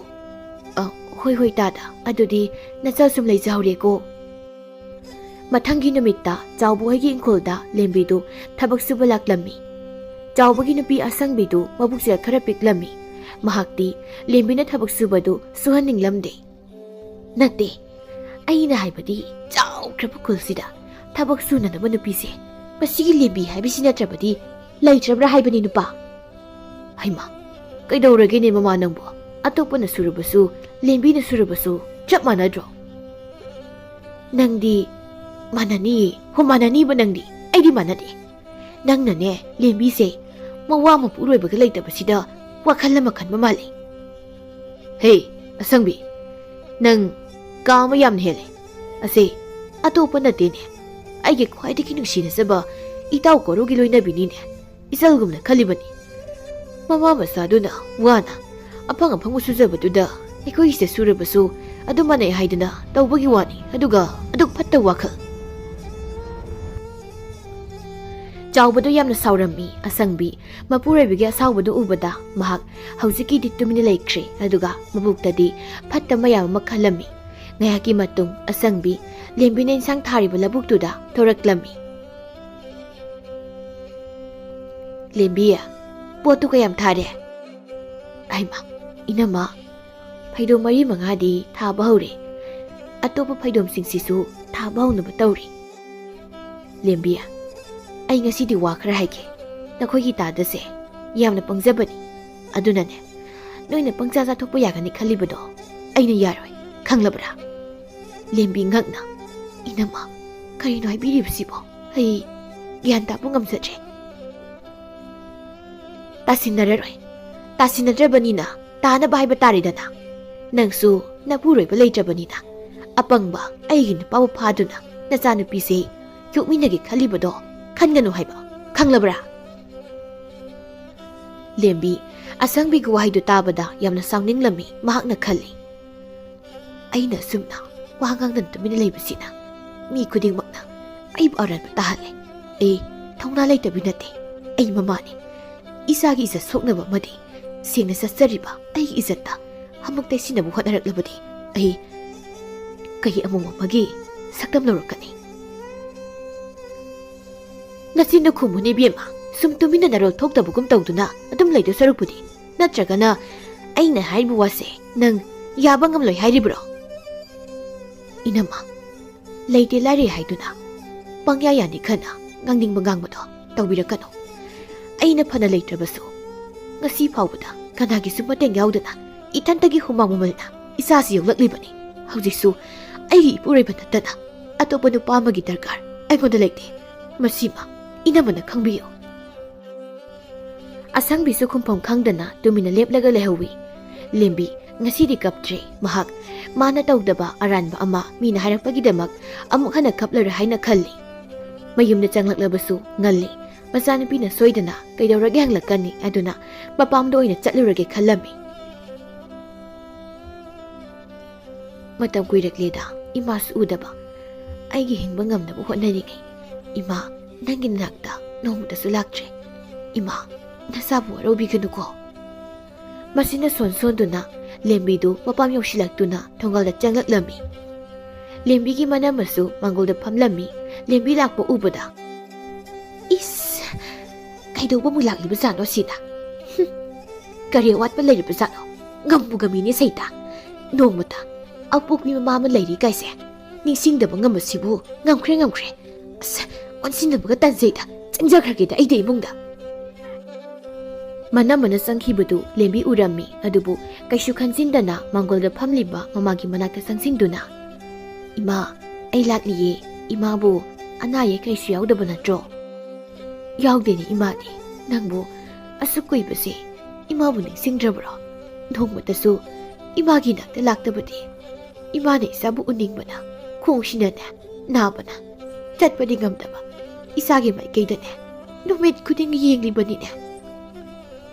"ꯑ, ꯍꯣꯏ ꯍꯣꯏ ꯇꯥꯗ, ꯑꯗꯨꯗꯤ ꯅꯆꯥ ꯁꯨꯝ ꯂꯩꯖꯍꯧꯔꯦꯀꯣ꯫" ꯃꯊꯪꯒꯤ ꯅꯨꯃꯤꯠꯇ ꯆꯥꯎꯕ ꯍꯣꯏꯒꯤ ꯏꯪꯈꯣꯜꯗ ꯂꯦꯝꯕꯤꯗꯨ ꯊꯕꯛ ꯁꯨꯕ ꯂꯥꯛꯂꯝꯃꯤ꯫ ꯆꯥꯎꯕꯒꯤ ꯅꯨꯄꯤ ꯑꯁꯪꯕꯤꯗꯨ ꯃꯕꯨꯛꯁꯦ ꯈꯔ ꯄꯤꯛꯂꯝꯃꯤ꯫ ꯃꯍꯥꯛꯇꯤ ꯂꯦꯝꯕꯤꯅ ꯊꯕꯛ ꯁꯨꯕꯗꯨ ꯁꯨꯍꯟꯅꯤꯡꯂꯝꯗꯦ꯫ "ꯅꯠꯇꯦ, ꯑꯩꯅ ꯍꯥꯏꯕꯗꯤ ꯆꯥꯎꯈ꯭ꯔꯕ ꯈꯨꯜꯁꯤꯗ ꯊꯕꯛ ꯁꯨꯅꯅꯕ ꯅꯨꯄꯤꯁꯦ ꯃꯁꯤꯒꯤ ꯂꯦꯝꯕꯤ ꯍꯥꯏꯕꯁꯤ ꯅꯠꯇ꯭ꯔꯕꯗꯤ ꯂꯩꯇ꯭ꯔꯕ꯭ꯔꯥ ꯍꯥꯏꯕꯅꯤ ꯅꯨꯄꯥ꯫" "ꯍꯩꯃꯥ, ꯀꯩꯗꯧꯔꯒꯦꯅꯦ ꯃꯃꯥ ꯅꯪꯕꯣ? ꯑꯇꯣꯞꯄꯅ ꯁꯨꯔꯕꯁꯨ, ꯂꯦꯝꯕꯤꯅ ꯁꯨꯔꯕꯁꯨ ꯆꯞ ꯃꯥꯟꯅꯗ꯭ꯔꯣ?" "ꯅꯪꯗꯤ ꯃꯥꯟꯅꯅꯤꯌꯦ, ꯍꯣ ꯃꯥꯟꯅꯅꯤꯕ ꯅꯪꯗꯤ, ꯑꯩꯗꯤ ꯃꯥꯟꯅꯗꯦ꯫ ꯅꯪꯅꯅꯦ ꯂꯦꯝꯕꯤꯁꯦ ꯃꯋꯥ ꯃꯄꯨꯔꯣꯏꯕꯒ ꯂꯩꯇꯕꯁꯤꯗ ꯋꯥꯈꯜ ꯑꯃ ꯈꯟꯕ ꯃꯥꯜꯂꯦ꯫" "ꯍꯦ, ꯑꯁꯪꯕꯤ, ꯅꯪ ꯀꯥ ꯑꯃ ꯌꯥꯝꯅ ꯍꯦꯜꯂꯦ꯫ ꯑꯁꯦ ꯑꯇꯣꯞꯄ ꯅꯠꯇꯦꯅꯦ, ꯑꯩꯒꯤ ꯈ꯭ꯋꯥꯏꯗꯒꯤ ꯅꯨꯡꯁꯤꯅꯖꯕ ꯏꯇꯥꯎ ꯀꯣꯔꯧꯒꯤ ꯂꯣꯏꯅꯕꯤꯅꯤꯅꯦ꯫ ꯏꯆꯜꯒꯨꯝꯅ ꯈꯜꯂꯤꯕꯅꯤ꯫ ꯃꯃꯥ ꯃꯆꯥꯗꯨꯅ ꯋꯥꯅ ꯑꯐꯪ ꯑꯐꯪꯕ ꯁꯨꯖꯕꯗꯨꯗ ꯑꯩꯈꯣꯏꯒꯤꯁꯤꯗ ꯁꯨꯔꯕꯁꯨ ꯑꯗꯨꯝ ꯃꯥꯟꯅꯩ ꯍꯥꯏꯗꯅ ꯇꯧꯕꯒꯤ ꯋꯥꯅꯤ, ꯑꯗꯨꯒ ꯑꯗꯨꯛ ꯐꯠꯇꯕ ꯋꯥꯈꯜ꯫" ꯆꯥꯎꯕꯗꯨ ꯌꯥꯝꯅ ꯁꯥꯎꯔꯝꯃꯤ꯫ ꯑꯁꯪꯕꯤ ꯃꯄꯨꯔꯣꯏꯕꯒꯤ ꯑꯁꯥꯎꯕꯗꯨ ꯎꯕꯗ ꯃꯍꯥꯛ ꯍꯧꯖꯤꯛꯀꯤꯗꯤ ꯇꯨꯃꯤꯟꯅ ꯂꯩꯈ꯭ꯔꯦ, ꯑꯗꯨꯒ ꯃꯕꯨꯛꯇꯗꯤ ꯐꯠꯇ ꯃꯌꯥꯝ ꯑꯃ ꯈꯜꯂꯝꯃꯤ꯫ ꯉꯥꯏꯍꯥꯛꯀꯤ ꯃꯇꯨꯡ ꯑꯁꯪꯕꯤ ꯂꯦꯝꯕꯤꯅ ꯏꯟꯁꯥꯡ ꯊꯥꯔꯤꯕ ꯂꯧꯕꯨꯛꯇꯨꯗ ꯊꯣꯔꯛꯂꯝꯃꯤ꯫ "ꯂꯦꯝꯕꯤ, ꯄꯣꯠꯇꯨ ꯀꯌꯥꯝ ꯊꯥꯔꯦ?" "ꯍꯩꯃꯥ, ꯏꯅꯝꯃ, ꯐꯩꯗꯣꯝ ꯃꯔꯤ ꯃꯉꯥꯗꯤ ꯊꯥꯕ ꯍꯧꯔꯦ꯫ ꯑꯇꯣꯞꯄ ꯐꯩꯗꯣꯝꯁꯤꯡꯁꯤꯁꯨ ꯊꯥꯕ ꯍꯧꯅꯕ ꯇꯧꯔꯤ꯫" "ꯂꯦꯝꯕꯤ, ꯑꯩ ꯉꯁꯤꯗꯤ ꯋꯥ ꯈꯔ ꯍꯥꯏꯒꯦ꯫ ꯅꯈꯣꯏꯒꯤ ꯇꯥꯗꯁꯦ ꯌꯥꯝꯅ ꯄꯪꯖꯕꯅꯤ꯫ ꯑꯗꯨꯅꯅꯦ, ꯅꯣꯏꯅ ꯄꯪꯆꯥ ꯆꯥꯊꯣꯛꯄ ꯌꯥꯒꯅꯤ ꯈꯜꯂꯤꯕꯗꯣ ꯑꯩꯅ ꯌꯥꯔꯣꯏ, ꯈꯪꯂꯕ꯭ꯔꯥ?" ꯂꯦꯝꯕꯤ ꯉꯛꯅ, "ꯏꯅꯝꯃ, ꯀꯔꯤꯅꯣ ꯍꯥꯏꯕꯤꯔꯤꯕꯁꯤꯕꯣ? ꯑꯩ ꯒ꯭ꯌꯥꯟ ꯇꯥꯕ ꯉꯝꯖꯗ꯭ꯔꯦ꯫" "ꯇꯥꯁꯤꯟꯅꯔꯔꯣꯏ꯫ ꯇꯥꯁꯤꯟꯅꯗ꯭ꯔꯕꯅꯤꯅ ꯇꯥꯅꯕ ꯍꯥꯏꯕ ꯇꯥꯔꯦꯗꯅ꯫ ꯅꯪꯁꯨ ꯅꯄꯨꯔꯣꯏꯕ ꯂꯩꯇ꯭ꯔꯕꯅꯤꯅ ꯑꯄꯪꯕ ꯑꯩꯒꯤ ꯅꯨꯄꯥꯕꯨ ꯐꯥꯗꯨꯅ ꯅꯆꯥꯅꯨꯄꯤꯁꯦ ꯌꯣꯛꯃꯤꯟꯅꯒꯦ ꯈꯜꯂꯤꯕꯗꯣ ꯈꯟꯒꯅꯨ ꯍꯥꯏꯕ, ꯈꯪꯂꯕ꯭ꯔꯥ?" ꯂꯦꯝꯕꯤ ꯑꯁꯪꯕꯤꯒꯤ ꯋꯥꯍꯩꯗꯨ ꯇꯥꯕꯗ ꯌꯥꯝꯅ ꯁꯥꯎꯅꯤꯡꯂꯝꯃꯤ꯫ ꯃꯍꯥꯛꯅ ꯈꯜꯂꯤ, "ꯑꯩꯅ ꯑꯁꯨꯝꯅ ꯋꯥ ꯉꯥꯡꯗꯅ ꯇꯨꯃꯤꯟꯅ ꯂꯩꯕꯁꯤꯅ ꯃꯤ ꯈꯨꯗꯤꯡꯃꯛꯅ ꯑꯩꯕꯨ ꯑꯔꯥꯟꯕ ꯇꯥꯍꯜꯂꯦ꯫ ꯑꯩ ꯊꯧꯅꯥ ꯂꯩꯇꯕꯤ ꯅꯠꯇꯦ꯫ ꯑꯩ ꯃꯃꯥꯅꯤ꯫ ꯏꯆꯥꯒꯤ ꯏꯖꯠ ꯁꯣꯛꯅꯕ ꯑꯃꯗꯤ ꯁꯦꯡꯅ ꯆꯠꯆꯔꯤꯕ ꯑꯩꯒꯤ ꯏꯖꯠꯇ ꯑꯃꯨꯛ ꯇꯩꯁꯤꯟꯅꯕ ꯍꯣꯠꯅꯔꯛꯂꯕꯗꯤ ꯑꯩ ꯀꯩ ꯑꯃꯣꯝ ꯑꯃꯒꯤ ꯁꯛꯇꯝ ꯂꯧꯔꯛꯀꯅꯤ?" "ꯅꯆꯤꯟꯗꯨ ꯈꯨꯝꯃꯨꯅꯦ ꯏꯕꯦꯝꯃ, ꯁꯨꯝ ꯇꯨꯃꯤꯟꯅ ꯅꯔꯣꯜ ꯊꯣꯛꯇꯕꯒꯨꯝ ꯇꯧꯗꯨꯅ ꯑꯗꯨꯝ ꯂꯩꯗꯣꯏ ꯁꯔꯨꯛꯄꯨꯗꯤ꯫ ꯅꯠꯇ꯭ꯔꯒꯅ ꯑꯩꯅ ꯍꯥꯏꯔꯤꯕ ꯋꯥꯁꯦ ꯅꯪ ꯌꯥꯕ ꯉꯝꯂꯣꯏ ꯍꯥꯏꯔꯤꯕ꯭ꯔꯣ?" "ꯏꯅꯝꯃ, ꯂꯩꯇꯦ ꯂꯥꯏꯔꯦ ꯍꯥꯏꯗꯨꯅ ꯄꯪꯌꯥ ꯌꯥꯅꯤ ꯈꯟꯅ ꯉꯥꯡꯅꯤꯡꯕ ꯉꯥꯡꯕꯗꯣ ꯇꯧꯕꯤꯔꯛꯀꯅꯨ꯫ ꯑꯩꯅ ꯐꯅ ꯂꯩꯇ꯭ꯔꯕꯁꯨ ꯉꯁꯤ ꯐꯥꯎꯕꯗ ꯀꯅꯥꯒꯤꯁꯨ ꯃꯇꯦꯡ ꯌꯥꯎꯗꯅ ꯏꯊꯟꯇꯒꯤ ꯍꯨꯃꯥꯡ ꯃꯃꯜꯅ ꯏꯆꯥꯁꯤ ꯌꯣꯛꯂꯛꯂꯤꯕꯅꯤ꯫ ꯍꯧꯖꯤꯛꯁꯨ ꯑꯩꯒꯤ ꯏꯄꯨꯔꯣꯏꯕ ꯅꯠꯇꯅ ꯑꯇꯣꯞꯄ ꯅꯨꯄꯥ ꯑꯃꯒꯤ ꯗꯔꯀꯥꯔ ꯑꯩꯉꯣꯟꯗ ꯂꯩꯇꯦ꯫ ꯃꯁꯤꯃ ꯏꯅꯝꯃꯅ ꯈꯪꯕꯤꯌꯨ꯫" ꯑꯁꯪꯕꯤꯁꯨ ꯈꯨꯝꯐꯝ ꯈꯪꯗꯅ ꯇꯨꯃꯤꯟꯅ ꯂꯦꯞꯂꯒ ꯂꯩꯍꯧꯏ꯫ ꯂꯦꯝꯕꯤ ꯉꯁꯤꯗꯤ ꯀꯞꯇ꯭ꯔꯦ꯫ ꯃꯍꯥꯛ ꯃꯥꯅ ꯇꯧꯗꯕ ꯑꯔꯥꯟꯕ ꯑꯃ ꯃꯤꯅ ꯍꯥꯏꯔꯛꯄꯒꯤꯗꯃꯛ ꯑꯃꯨꯛ ꯍꯟꯅ ꯀꯞꯂꯔꯣꯏ ꯍꯥꯏꯅ ꯈꯜꯂꯤ꯫ ꯃꯌꯨꯝꯗ ꯆꯪꯂꯛꯂꯕꯁꯨ ꯉꯜꯂꯤ꯫ ꯃꯆꯥꯅꯨꯄꯤꯅ ꯁꯣꯏꯗꯅ "ꯀꯩꯗꯧꯔꯒꯦ?" ꯍꯪꯂꯛꯀꯅꯤ꯫ ꯑꯗꯨꯅ ꯃꯄꯥꯝꯗ ꯑꯣꯏꯅ ꯆꯠꯂꯨꯔꯒꯦ ꯈꯜꯂꯝꯃꯤ꯫ ꯃꯇꯝ ꯀꯨꯏꯔꯛꯂꯦꯗ ꯏꯃꯥꯁꯨ ꯎꯗꯕ꯫ ꯑꯩꯒꯤ ꯍꯤꯡꯕ ꯉꯝꯅꯕ ꯍꯣꯠꯅꯔꯤꯉꯩ ꯏꯃꯥ ꯅꯪꯒꯤ ꯅꯥꯛꯇ ꯅꯣꯡꯃꯇꯁꯨ ꯂꯥꯛꯇ꯭ꯔꯦ꯫ ꯏꯃꯥ, ꯅꯁꯥꯕꯨ ꯋꯥꯔꯧꯕꯤꯒꯅꯨꯀꯣ꯫ ꯃꯁꯤꯅ ꯁꯣꯟ ꯁꯣꯟꯗꯨꯅ ꯂꯦꯝꯕꯤꯗꯨ ꯃꯄꯥꯝ ꯌꯧꯁꯤꯜꯂꯛꯇꯨꯅ ꯊꯣꯡꯒꯥꯜꯗ ꯆꯪꯂꯛꯂꯝꯃꯤ꯫ ꯂꯦꯝꯕꯤꯒꯤ ꯃꯅꯝ ꯑꯁꯨ ꯃꯥꯡꯒꯣꯜꯗ ꯐꯝꯂꯝꯃꯤ꯫ ꯂꯦꯝꯕꯤ ꯂꯥꯛꯄ ꯎꯕꯗ, "ꯏꯁ, ꯀꯩꯗꯧꯕ ꯑꯃꯨꯛ ꯂꯥꯛꯂꯤꯕꯖꯥꯠꯅꯣ ꯁꯤꯅ? ꯍꯨꯝ, ꯀꯔꯤ ꯑꯋꯥꯠꯄ ꯂꯩꯔꯤꯕꯖꯥꯠꯅꯣ? ꯉꯝꯕꯨ ꯉꯝꯃꯤꯅꯦ ꯁꯩꯇꯥ꯫ ꯅꯣꯡꯃꯇ ꯑꯄꯣꯛꯄꯤ ꯃꯃꯥ ꯑꯃ ꯂꯩꯔꯤ ꯀꯥꯏꯁꯦ ꯅꯤꯡꯁꯤꯡꯗꯕ ꯉꯝꯕꯁꯤꯕꯨ ꯉꯝꯈ꯭ꯔꯦ, ꯉꯝꯈ꯭ꯔꯦ꯫ ꯑꯁ, ꯑꯣꯟꯁꯤꯟꯅꯕꯒ ꯇꯟꯖꯩꯗ, ꯆꯪꯖꯈ꯭ꯔꯒꯦꯗ ꯑꯩꯗꯤ ꯏꯃꯨꯡꯗ꯫" ꯃꯅꯝꯃꯅ ꯆꯪꯈꯤꯕꯗꯨ ꯂꯦꯝꯕꯤ ꯎꯔꯝꯃꯤ, ꯑꯗꯨꯕꯨ ꯀꯩꯁꯨ ꯈꯟꯖꯤꯟꯗꯅ ꯃꯥꯡꯒꯣꯜꯗ ꯐꯝꯂꯤꯕ ꯃꯃꯥꯒꯤ ꯃꯅꯥꯛꯇ ꯆꯪꯁꯤꯟꯗꯨꯅ, "ꯏꯃꯥ, ꯑꯩ ꯂꯥꯛꯂꯤꯌꯦ꯫ ꯏꯃꯥꯕꯨ ꯑꯅꯥ ꯑꯌꯦꯛ ꯀꯩꯁꯨ ꯌꯥꯎꯗꯕ ꯅꯠꯇ꯭ꯔꯣ?" "ꯌꯥꯎꯗꯦꯅꯦ ꯏꯃꯥꯗꯤ꯫ ꯅꯪꯕꯨ ꯑꯁꯨꯛ ꯀꯨꯏꯕꯁꯦ ꯏꯃꯥꯕꯨ ꯅꯤꯡꯁꯤꯡꯗ꯭ꯔꯕ꯭ꯔꯣ? ꯅꯣꯡꯃꯇꯁꯨ ꯏꯃꯥꯒꯤ ꯅꯥꯛꯇ ꯂꯥꯛꯇꯕꯗꯤ꯫ ꯏꯃꯥꯅ ꯏꯆꯥꯕꯨ ꯎꯅꯤꯡꯕꯅ, ꯈꯣꯡꯁꯤꯅꯅꯦ ꯅꯥꯕꯅ ꯆꯠꯄꯗꯤ ꯉꯝꯗꯕ꯫ ꯏꯆꯥꯒꯤ ꯃꯥꯏꯀꯩꯗꯅꯦ ꯅꯨꯃꯤꯠ ꯈꯨꯗꯤꯡꯒꯤ ꯌꯦꯡꯂꯤꯕꯅꯤꯅꯦ꯫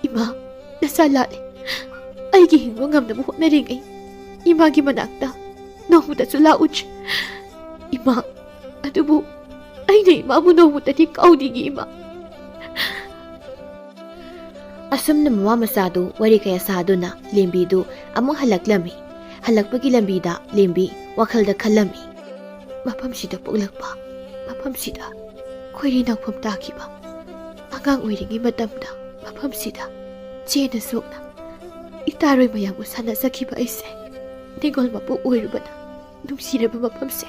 ꯏꯃꯥ, ꯅꯆꯥ ꯂꯥꯠꯂꯦ꯫ ꯑꯩꯒꯤ ꯍꯤꯡꯕ ꯉꯝꯅꯕ ꯍꯣꯠꯅꯔꯤꯉꯩ ꯏꯃꯥꯒꯤ ꯃꯅꯥꯛꯇ ꯅꯣꯡꯃꯇꯁꯨ ꯂꯥꯛꯎꯗ꯭ꯔꯤ꯫ ꯏꯃꯥ, ꯑꯗꯨꯕꯨ ꯑꯩꯅ ꯏꯃꯥꯕꯨ ꯅꯣꯡꯃꯇꯗꯤ ꯀꯥꯎꯅꯤꯡꯉꯤ ꯏꯃꯥ꯫" ꯑꯁꯨꯝꯅ ꯃꯃꯥ ꯃꯆꯥꯗꯨ ꯋꯥꯔꯤ ꯀꯌꯥ ꯁꯥꯗꯨꯅ ꯂꯦꯝꯕꯤꯗꯨ ꯑꯃꯨꯛ ꯍꯜꯂꯛꯂꯝꯃꯤ꯫ ꯍꯜꯂꯛꯄꯒꯤ ꯂꯝꯕꯤꯗ ꯂꯦꯝꯕꯤ ꯋꯥꯈꯜꯗ ꯈꯜꯂꯝꯃꯤ꯫ "ꯃꯐꯝꯁꯤꯗ ꯄꯣꯛꯂꯛꯄ, ꯃꯐꯝꯁꯤꯗ ꯈꯣꯏꯔꯤ ꯅꯥꯎꯐꯝ ꯇꯥꯈꯤꯕ, ꯑꯉꯥꯡ ꯑꯣꯏꯔꯤꯉꯩ ꯃꯇꯝꯗ ꯃꯐꯝꯁꯤꯗ ꯆꯦꯅ ꯆꯣꯛꯅ ꯏꯇꯥꯔꯣꯏ ꯃꯌꯥꯝꯕꯨ ꯁꯥꯟꯅꯖꯈꯤꯕ ꯑꯩꯁꯦ ꯅꯤꯡꯉꯣꯜ ꯃꯄꯣꯛ ꯑꯣꯏꯔꯨꯕꯅ ꯅꯨꯡꯁꯤꯔꯕ ꯃꯐꯝꯁꯦ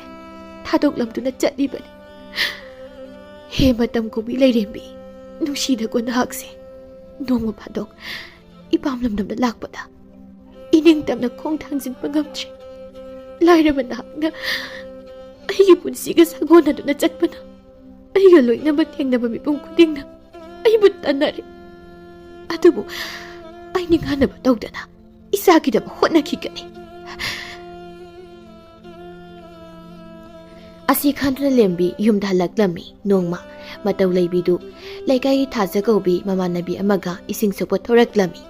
ꯊꯥꯗꯣꯛꯂꯝꯗꯨꯅ ꯆꯠꯂꯤꯕꯅꯤ꯫ ꯍꯦ ꯃꯇꯝ ꯀꯨꯝꯕꯤ ꯂꯩꯔꯦꯝꯕꯤ, ꯅꯨꯡꯁꯤꯗꯀꯣ ꯅꯍꯥꯛꯁꯦ꯫ ꯅꯣꯡꯃ ꯐꯥꯗꯣꯛ ꯏꯄꯥꯝ ꯂꯝꯗꯝꯗ ꯂꯥꯛꯄꯗ ꯏꯅꯤꯡꯇꯝꯅ ꯈꯣꯡ ꯊꯥꯡꯖꯤꯟꯕ ꯉꯝꯗ꯭ꯔꯤ꯫ ꯂꯥꯏꯔꯕ ꯅꯍꯥꯛꯅ ꯑꯩꯒꯤ ꯄꯨꯟꯁꯤꯒ ꯁꯥꯒꯣꯟꯅꯗꯨꯅ ꯆꯠꯄꯅ ꯑꯩꯒ ꯂꯣꯏꯅꯕ ꯊꯦꯡꯅꯕ ꯃꯤꯄꯨꯝ ꯈꯨꯗꯤꯡꯅ ꯑꯩꯕꯨ ꯇꯟꯅꯔꯦ꯫ ꯑꯗꯨꯕꯨ ꯑꯩ ꯅꯤꯡꯍꯟꯅꯕ ꯇꯧꯗꯅ ꯏꯆꯥꯒꯤꯗꯃꯛ ꯍꯣꯠꯅꯈꯤꯒꯅꯤ꯫" ꯑꯁꯤ ꯈꯟꯗꯨꯅ ꯂꯦꯝꯕꯤ ꯌꯨꯝꯗ ꯍꯜꯂꯛꯂꯝꯃꯤ꯫ ꯅꯣꯡꯃ ꯃꯇꯧ ꯂꯩꯕꯤꯗꯨ ꯂꯩꯀꯥꯏꯒꯤ ꯊꯥꯖ ꯀꯧꯕꯤ ꯃꯃꯥꯟꯅꯕꯤ ꯑꯃꯒ ꯏꯁꯤꯡ ꯁꯣꯛꯄ ꯊꯣꯔꯛꯂꯝꯃꯤ꯫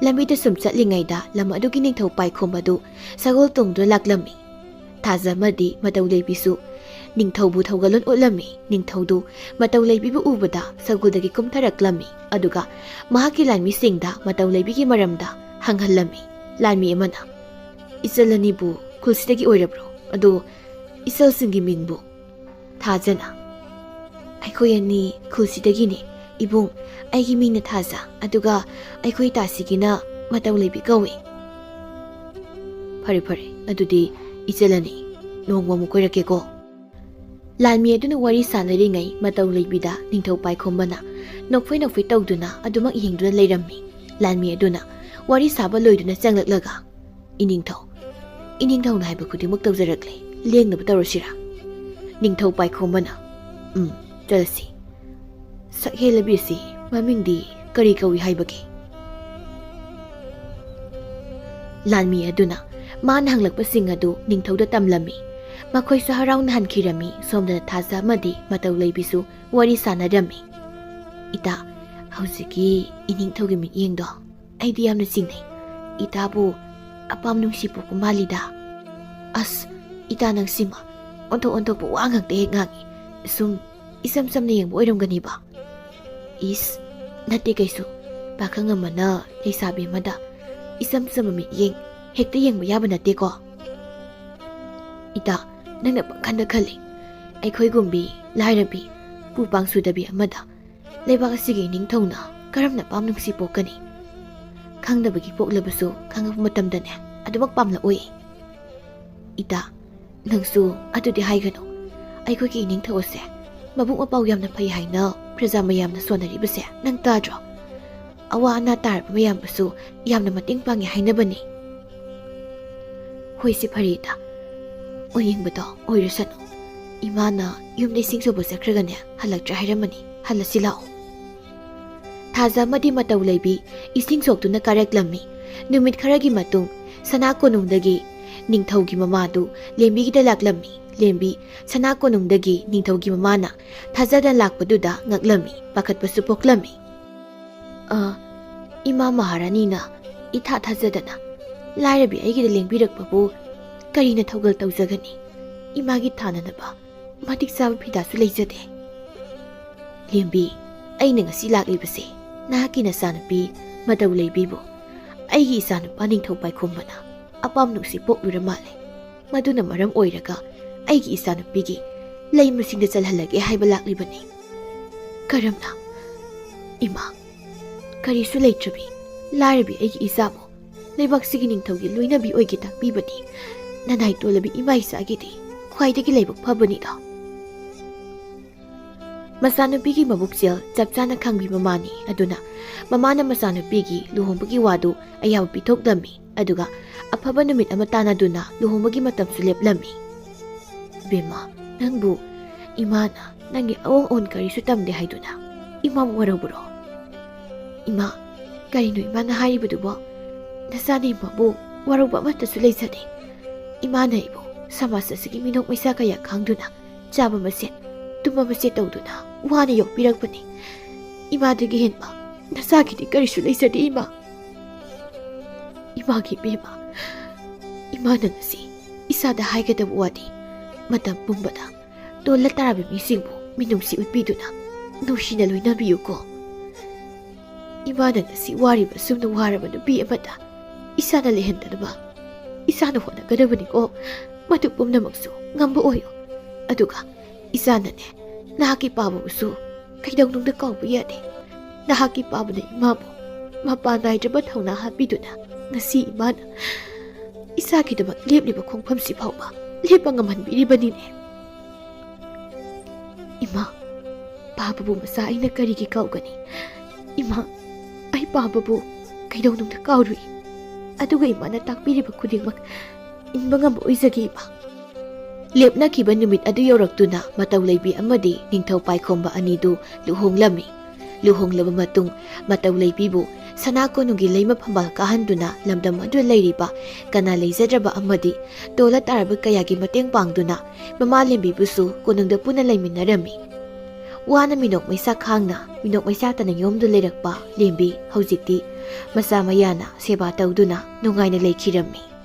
ꯂꯝꯕꯤꯗ ꯁꯨꯝ ꯆꯠꯂꯤꯉꯩꯗ ꯂꯝ ꯑꯗꯨꯒꯤ ꯅꯤꯡꯊꯧ ꯄꯥꯏꯈꯣꯝꯕꯗꯨ ꯁꯒꯣꯜ ꯇꯣꯡꯗꯨꯅ ꯂꯥꯛꯂꯝꯃꯤ꯫ ꯊꯥꯖ ꯑꯃꯗꯤ ꯃꯇꯧ ꯂꯩꯕꯤꯁꯨ ꯅꯤꯡꯊꯧꯕꯨ ꯊꯧꯒꯜꯂꯣꯟ ꯎꯠꯂꯝꯃꯤ꯫ ꯅꯤꯡꯊꯧꯗꯨ ꯃꯇꯧ ꯂꯩꯕꯤꯕꯨ ꯎꯕꯗ ꯁꯒꯣꯜꯗꯒꯤ ꯀꯨꯝꯊꯔꯛꯂꯝꯃꯤ꯫ ꯑꯗꯨꯒ ꯃꯍꯥꯛꯀꯤ ꯂꯥꯟꯃꯤꯁꯤꯡꯗ ꯃꯇꯧ ꯂꯩꯕꯤꯒꯤ ꯃꯔꯝꯗ ꯍꯪꯍꯜꯂꯝꯃꯤ꯫ ꯂꯥꯟꯃꯤ ꯑꯃꯅ, "ꯏꯆꯜ ꯑꯅꯤꯕꯨ ꯈꯨꯜꯁꯤꯗꯒꯤ ꯑꯣꯏꯔꯕ꯭ꯔꯣ? ꯑꯗꯣ ꯏꯆꯜꯁꯤꯡꯒꯤ ꯃꯤꯡꯕꯨ?" ꯊꯥꯖꯅ, "ꯑꯩꯈꯣꯏ ꯑꯅꯤ ꯈꯨꯜꯁꯤꯗꯒꯤꯅꯤ ꯏꯕꯨꯡ꯫ ꯑꯩꯒꯤ ꯃꯤꯡꯅ ꯊꯥꯖ, ꯑꯗꯨꯒ ꯑꯩꯈꯣꯏ ꯇꯥꯁꯤꯒꯤꯅ ꯃꯇꯧ ꯂꯩꯕꯤ ꯀꯧꯏ꯫" "ꯐꯔꯦ ꯐꯔꯦ, ꯑꯗꯨꯗꯤ ꯏꯆꯜ ꯑꯅꯤ, ꯅꯣꯡꯃ ꯑꯃꯨꯛ ꯀꯣꯏꯔꯛꯀꯦꯀꯣ꯫" ꯂꯥꯟꯃꯤ ꯑꯗꯨꯅ ꯋꯥꯔꯤ ꯁꯥꯟꯅꯔꯤꯉꯩ ꯃꯇꯧ ꯂꯩꯕꯤꯗ ꯅꯤꯡꯊꯧ ꯄꯥꯏꯈꯣꯝꯕꯅ ꯅꯣꯛꯐꯦ ꯅꯣꯛꯐꯦ ꯇꯧꯗꯨꯅ ꯑꯗꯨꯃꯛ ꯌꯦꯡꯗꯨꯅ ꯂꯩꯔꯝꯃꯤ꯫ ꯂꯥꯟꯃꯤ ꯑꯗꯨꯅ ꯋꯥꯔꯤ ꯁꯥꯕ ꯂꯣꯏꯗꯨꯅ ꯆꯪꯂꯛꯂꯒ, "ꯏꯅꯤꯡꯊꯧ, ꯏꯅꯤꯡꯊꯧꯅ ꯍꯥꯏꯕ ꯈꯨꯗꯤꯡꯃꯛ ꯇꯧꯖꯔꯛꯂꯦ꯫ ꯂꯦꯡꯅꯕ ꯇꯧꯔꯁꯤꯔꯥ? ꯅꯤꯡꯊꯧ ꯄꯥꯏꯈꯣꯝꯕꯅ, "ꯎꯝ, ꯆꯠꯂꯁꯤ꯫ ꯁꯛꯍꯦꯜꯂꯕꯤꯁꯤ ꯃꯃꯤꯡꯗꯤ ꯀꯔꯤ ꯀꯧꯏ ꯍꯥꯏꯕꯒꯦ?" ꯂꯥꯟꯃꯤ ꯑꯗꯨꯅ ꯃꯥꯅ ꯍꯪꯂꯛꯄꯁꯤꯡ ꯑꯗꯨ ꯅꯤꯡꯊꯧꯗ ꯇꯝꯂꯝꯃꯤ꯫ ꯃꯈꯣꯏꯁꯨ ꯍꯔꯥꯎꯅ ꯍꯟꯈꯤꯔꯝꯃꯤ꯫ ꯁꯣꯝꯗꯅ ꯊꯥꯖ ꯑꯃꯗꯤ ꯃꯇꯧ ꯂꯩꯕꯤꯁꯨ ꯋꯥꯔꯤ ꯁꯥꯟꯅꯔꯝꯃꯤ꯫ "ꯏꯇꯥ, ꯍꯧꯖꯤꯛꯀꯤ ꯏꯅꯤꯡꯊꯧꯒꯤ ꯃꯤꯠꯌꯦꯡꯗꯣ ꯑꯩꯗꯤ ꯌꯥꯝꯅ ꯆꯤꯡꯅꯩ꯫ ꯏꯇꯥꯕꯨ ꯑꯄꯥꯝ ꯅꯨꯡꯁꯤ ꯄꯣꯛꯄ ꯃꯥꯜꯂꯤꯗ꯫ ꯑꯁ, ꯏꯇꯥ ꯅꯪꯁꯤꯃ ꯑꯣꯟꯊꯣꯛ ꯑꯣꯟꯊꯣꯛꯄ ꯋꯥ ꯉꯥꯛꯇ ꯍꯦꯛ ꯉꯥꯡꯉꯤ꯫ ꯁꯨꯝ ꯏꯆꯝ ꯆꯝꯅ ꯌꯦꯡꯕ ꯑꯣꯏꯔꯝꯒꯅꯤꯕ?" "ꯏꯁ, ꯅꯠꯇꯦ ꯀꯩꯁꯨ꯫ ꯄꯥꯈꯪ ꯑꯃꯅ ꯂꯩꯁꯥꯕꯤ ꯑꯃꯗ ꯏꯆꯝ ꯆꯝꯕ ꯃꯤꯠꯌꯦꯡ ꯍꯦꯛꯇ ꯌꯦꯡꯕ ꯌꯥꯕ ꯅꯠꯇꯦꯀꯣ꯫ ꯏꯇꯥ, ꯅꯪꯅ ꯄꯪꯈꯟꯗ ꯈꯜꯂꯤ꯫ ꯑꯩꯈꯣꯏꯒꯨꯝꯕꯤ ꯂꯥꯏꯔꯕꯤ, ꯄꯨ ꯄꯥꯡ ꯁꯨꯗꯕꯤ ꯑꯃꯗ ꯂꯩꯕꯥꯛ ꯑꯁꯤꯒꯤ ꯅꯤꯡꯊꯧꯅ ꯀꯔꯝꯅ ꯄꯥꯝ ꯅꯨꯡꯁꯤ ꯄꯣꯛꯀꯅꯤ? ꯈꯪꯗꯕꯒꯤ ꯄꯣꯛꯂꯕꯁꯨ ꯈꯪꯉꯛꯄ ꯃꯇꯝꯗꯅꯦ ꯑꯗꯨꯃꯛ ꯄꯥꯝꯂꯛꯑꯣꯏ꯫ ꯏꯇꯥ, ꯅꯪꯁꯨ ꯑꯗꯨꯗꯤ ꯍꯥꯏꯒꯅꯨ꯫ ꯑꯩꯈꯣꯏꯒꯤ ꯏꯅꯤꯡꯊꯧ ꯑꯁꯦ ꯃꯕꯨꯛ ꯃꯄꯥꯎ ꯌꯥꯝꯅ ꯐꯩ ꯍꯥꯏꯅ ꯄ꯭ꯔꯖꯥ ꯃꯌꯥꯝꯅ ꯁꯣꯟꯅꯔꯤꯕꯁꯦ ꯅꯪ ꯇꯥꯗ꯭ꯔꯣ? ꯑꯋꯥ ꯑꯅꯥ ꯇꯥꯔꯕ ꯃꯌꯥꯝꯕꯨꯁꯨ ꯌꯥꯝꯅ ꯃꯇꯦꯡ ꯄꯥꯡꯉꯦ ꯍꯥꯏꯅꯕꯅꯤ꯫ ꯍꯣꯏꯁꯦ ꯐꯔꯦ ꯏꯇꯥ, ꯑꯣꯏꯅꯤꯡꯕꯗꯣ ꯑꯣꯏꯔꯁꯅꯨ꯫ ꯏꯃꯥꯅ ꯌꯨꯝꯗ ꯏꯁꯤꯡ ꯁꯣꯛꯄ ꯆꯠꯈ꯭ꯔꯒꯅꯦ ꯍꯜꯂꯛꯇ꯭ꯔꯦ ꯍꯥꯏꯔꯝꯃꯅꯤ, ꯍꯜꯂꯁꯤ ꯂꯥꯛꯑꯣ꯫ ꯊꯥꯖ ꯑꯃꯗꯤ ꯃꯇꯧ ꯂꯩꯕꯤ ꯏꯁꯤꯡ ꯁꯣꯛꯇꯨꯅ ꯀꯥꯔꯛꯂꯝꯃꯤ꯫ ꯅꯨꯃꯤꯠ ꯈꯔꯒꯤ ꯃꯇꯨꯡ ꯁꯅꯥ ꯀꯣꯅꯨꯡꯗꯒꯤ ꯅꯤꯡꯊꯧꯒꯤ ꯃꯃꯥꯗꯨ ꯂꯦꯝꯕꯤꯒꯤꯗ ꯂꯥꯛꯂꯝꯃꯤ꯫ ꯂꯦꯝꯕꯤ ꯁꯅꯥ ꯀꯣꯅꯨꯡꯗꯒꯤ ꯅꯤꯡꯊꯧꯒꯤ ꯃꯃꯥꯅ ꯊꯥꯖꯗꯅ ꯂꯥꯛꯄꯗꯨꯗ ꯉꯛꯂꯝꯃꯤ, ꯄꯥꯈꯠꯄꯁꯨ ꯄꯣꯛꯂꯝꯃꯤ꯫ "ꯑ, ꯏꯃꯥ ꯃꯍꯥꯔꯥꯅꯤꯅ ꯏꯊꯥ ꯊꯥꯖꯗꯅ ꯂꯥꯏꯔꯕꯤ ꯑꯩꯒꯤꯗ ꯂꯦꯡꯕꯤꯔꯛꯄꯕꯨ ꯀꯔꯤꯅ ꯊꯧꯒꯜ ꯇꯧꯖꯒꯅꯤ? ꯏꯃꯥꯒꯤ ꯊꯥꯅꯅꯕ ꯃꯇꯤꯛ ꯆꯥꯕ ꯐꯤꯗꯥꯁꯨ ꯂꯩꯖꯗꯦ꯫" "ꯂꯦꯝꯕꯤ, ꯑꯩꯅ ꯉꯁꯤ ꯂꯥꯛꯂꯤꯕꯁꯦ ꯅꯍꯥꯛꯀꯤ ꯅꯆꯥꯅꯨꯄꯤ ꯃꯇꯧ ꯂꯩꯕꯤꯕꯨ ꯑꯩꯒꯤ ꯏꯆꯥꯅꯨꯄꯥ ꯅꯤꯡꯊꯧ ꯄꯥꯏꯈꯣꯝꯕꯅ ꯑꯄꯥꯝ ꯅꯨꯡꯁꯤ ꯄꯣꯛꯂꯨꯔ ꯃꯥꯜꯂꯦ꯫ ꯃꯗꯨꯅ ꯃꯔꯝ ꯑꯣꯏꯔꯒ ꯑꯩꯒꯤ ꯏꯆꯥꯅꯨꯄꯤꯒꯤ ꯂꯩ ꯃꯁꯤꯡꯗ ꯆꯜꯍꯜꯂꯒꯦ ꯍꯥꯏꯕ ꯂꯥꯛꯂꯤꯕꯅꯤ꯫" "ꯀꯔꯝꯅ? ꯏꯃꯥ, ꯀꯔꯤꯁꯨ ꯂꯩꯇ꯭ꯔꯕꯤ ꯂꯥꯏꯔꯕꯤ ꯑꯩꯒꯤ ꯏꯆꯥꯕꯨ ꯂꯩꯕꯥꯛꯁꯤꯒꯤ ꯅꯤꯡꯊꯧꯒꯤ ꯂꯣꯏꯅꯕꯤ ꯑꯣꯏꯒꯦ ꯇꯥꯛꯄꯤꯕꯗꯤ ꯅꯅꯥꯏ ꯇꯣꯜꯂꯕꯤ ꯏꯃꯥ ꯏꯆꯥꯒꯤꯗꯤ ꯈ꯭ꯋꯥꯏꯗꯒꯤ ꯂꯥꯏꯕꯛ ꯐꯕꯅꯤꯗꯣ꯫" ꯃꯆꯥꯅꯨꯄꯤꯒꯤ ꯃꯕꯨꯛꯆꯦꯜ ꯆꯞ ꯆꯥꯅ ꯈꯪꯕꯤ ꯃꯃꯥꯅꯤ꯫ ꯑꯗꯨꯅ ꯃꯃꯥꯅ ꯃꯆꯥꯅꯨꯄꯤꯒꯤ ꯂꯨꯍꯣꯡꯕꯒꯤ ꯋꯥꯗꯨ ꯑꯌꯥꯕ ꯄꯤꯊꯣꯛꯂꯝꯃꯤ꯫ ꯑꯗꯨꯒ ꯑꯐꯕ ꯅꯨꯃꯤꯠ ꯑꯃ ꯇꯥꯟꯅꯗꯨꯅ ꯂꯨꯍꯣꯡꯕꯒꯤ ꯃꯇꯝꯁꯨ ꯂꯦꯞꯂꯝꯃꯤ꯫ ꯏꯕꯦꯝꯃ, ꯅꯪꯕꯨ ꯏꯃꯥꯅ ꯅꯪꯒꯤ ꯑꯑꯣꯟ ꯑꯑꯣꯟ ꯀꯔꯤꯁꯨ ꯇꯝꯗꯦ ꯍꯥꯏꯗꯨꯅ ꯏꯃꯥꯕꯨ ꯋꯥꯔꯧꯕꯔꯣ? ꯏꯃꯥ, ꯀꯔꯤꯅꯣ ꯏꯃꯥꯅ ꯍꯥꯏꯔꯤꯕꯗꯨꯕꯣ? ꯅꯆꯥꯅ ꯏꯃꯥꯕꯨ ꯋꯥꯔꯧꯕ ꯑꯃꯠꯇꯁꯨ ꯂꯩꯖꯗꯦ꯫ ꯏꯃꯥꯅ ꯑꯩꯕꯨ ꯁꯃꯥꯖ ꯑꯁꯤꯒꯤ ꯃꯤꯅꯣꯛ ꯃꯩꯁꯥ ꯀꯌꯥ ꯈꯥꯡꯗꯨꯅ ꯆꯥꯕ ꯃꯆꯦꯠ, ꯇꯨꯝꯕ ꯃꯆꯦꯠ ꯇꯧꯗꯨꯅ ꯋꯥꯅ ꯌꯣꯛꯄꯤꯔꯛꯄꯅꯤ꯫ ꯏꯃꯥꯗꯒꯤ ꯍꯦꯟꯕ ꯅꯆꯥꯒꯤꯗꯤ ꯀꯔꯤꯁꯨ ꯂꯩꯖꯗꯦ ꯏꯃꯥ꯫ ꯏꯃꯥꯒꯤ ꯏꯕꯦꯝꯃ, ꯏꯃꯥꯅ ꯉꯁꯤ ꯏꯁꯥꯗ ꯍꯥꯏꯒꯗꯕ ꯋꯥꯗꯤ ꯃꯇꯝ ꯄꯨꯝꯕꯗ ꯇꯣꯜꯂ ꯇꯥꯔꯕ ꯃꯤꯁꯤꯡꯕꯨ ꯃꯤꯅꯨꯡꯁꯤ ꯎꯠꯄꯤꯗꯨꯅ ꯅꯨꯡꯁꯤꯅ ꯂꯣꯏꯅꯕꯤꯌꯨꯀꯣ꯫ ꯏꯃꯥꯅ ꯉꯁꯤ ꯋꯥꯔꯤꯕ ꯑꯁꯨꯝꯅ ꯋꯥꯔꯕ ꯅꯨꯄꯤ ꯑꯃꯗ ꯏꯁꯥꯅ ꯂꯩꯍꯟꯗꯅꯕ ꯏꯁꯥꯅ ꯍꯣꯠꯅꯒꯗꯕꯅꯤꯀꯣ꯫ ꯃꯗꯨ ꯄꯨꯝꯅꯃꯛꯁꯨ ꯉꯝꯕ ꯑꯣꯏꯌꯨ꯫ ꯑꯗꯨꯒ ꯏꯆꯥꯅꯅꯦ, ꯅꯍꯥꯛꯀꯤ ꯄꯥꯕꯕꯨꯁꯨ ꯀꯩꯗꯧꯅꯨꯡꯗ ꯀꯥꯎꯕ ꯌꯥꯗꯦ꯫ ꯅꯍꯥꯛꯀꯤ ꯄꯥꯕꯅ ꯏꯃꯥꯕꯨ ꯃꯄꯥꯟ ꯅꯥꯏꯗ꯭ꯔꯕ ꯊꯧꯅꯥ ꯍꯥꯞꯄꯤꯗꯨꯅ ꯉꯁꯤ ꯏꯃꯥꯅ ꯏꯆꯥꯒꯤꯗꯃꯛ ꯂꯦꯞꯂꯤꯕ ꯈꯣꯡꯐꯝꯁꯤ ꯐꯥꯎꯕ ꯂꯦꯞꯄ ꯉꯝꯍꯟꯕꯤꯔꯤꯕꯅꯤꯅꯦ꯫ ꯏꯃꯥ, ꯄꯥꯕꯕꯨ ꯃꯆꯥ ꯑꯩꯅ ꯀꯔꯤꯒꯤ ꯀꯥꯎꯒꯅꯤ? ꯏꯃꯥ, ꯑꯩ ꯄꯥꯕꯕꯨ ꯀꯩꯗꯧꯅꯨꯡꯗ ꯀꯥꯎꯔꯨꯏ꯫ ꯑꯗꯨꯒ ꯏꯃꯥꯅ ꯇꯥꯛꯄꯤꯔꯤꯕ ꯈꯨꯗꯤꯡꯃꯛ ꯏꯟꯕ ꯉꯝꯕ ꯑꯣꯏꯖꯒꯦ ꯏꯃꯥ꯫ ꯂꯦꯞꯅꯈꯤꯕ ꯅꯨꯃꯤꯠ ꯑꯗꯨ ꯌꯧꯔꯛꯇꯨꯅ ꯃꯇꯧ ꯂꯩꯕꯤ ꯑꯃꯗꯤ ꯅꯤꯡꯊꯧ ꯄꯥꯏꯈꯣꯝꯕ ꯑꯅꯤꯗꯨ ꯂꯨꯍꯣꯡꯂꯝꯃꯤ꯫ ꯂꯨꯍꯣꯡꯂꯕ ꯃꯇꯨꯡ ꯃꯇꯧ ꯂꯩꯕꯤꯕꯨ ꯁꯅꯥ ꯀꯣꯅꯨꯡꯒꯤ ꯂꯩꯃ ꯐꯝꯕꯥꯜ ꯀꯥꯍꯟꯗꯨꯅ ꯂꯝꯗꯝ ꯑꯗꯨꯗ ꯂꯩꯔꯤꯕ ꯀꯅꯥ ꯂꯩꯖꯗ꯭ꯔꯕ ꯑꯃꯗꯤ ꯇꯣꯜꯂ ꯇꯥꯔꯕ ꯀꯌꯥꯒꯤ ꯃꯇꯦꯡ ꯄꯥꯡꯗꯨꯅ ꯃꯃꯥ ꯂꯦꯝꯕꯤꯕꯨꯁꯨ ꯀꯣꯅꯨꯡꯗ ꯄꯨꯟꯅ ꯂꯩꯃꯤꯟꯅꯔꯝꯃꯤ꯫ ꯋꯥꯅ ꯃꯤꯅꯣꯛ ꯃꯩꯁꯥ ꯈꯥꯡꯅ ꯃꯤꯅꯣꯛ ꯃꯩꯁꯥ ꯇꯅ ꯌꯣꯝꯗꯨ ꯂꯩꯔꯛꯄ ꯂꯦꯝꯕꯤ ꯍꯧꯖꯤꯛꯇꯤ ꯃꯆꯥ ꯃꯌꯥꯅ ꯁꯦꯕꯥ ꯇꯧꯗꯨꯅ ꯅꯨꯡꯉꯥꯏꯅ ꯂꯩꯈꯤꯔꯝꯃꯤ꯫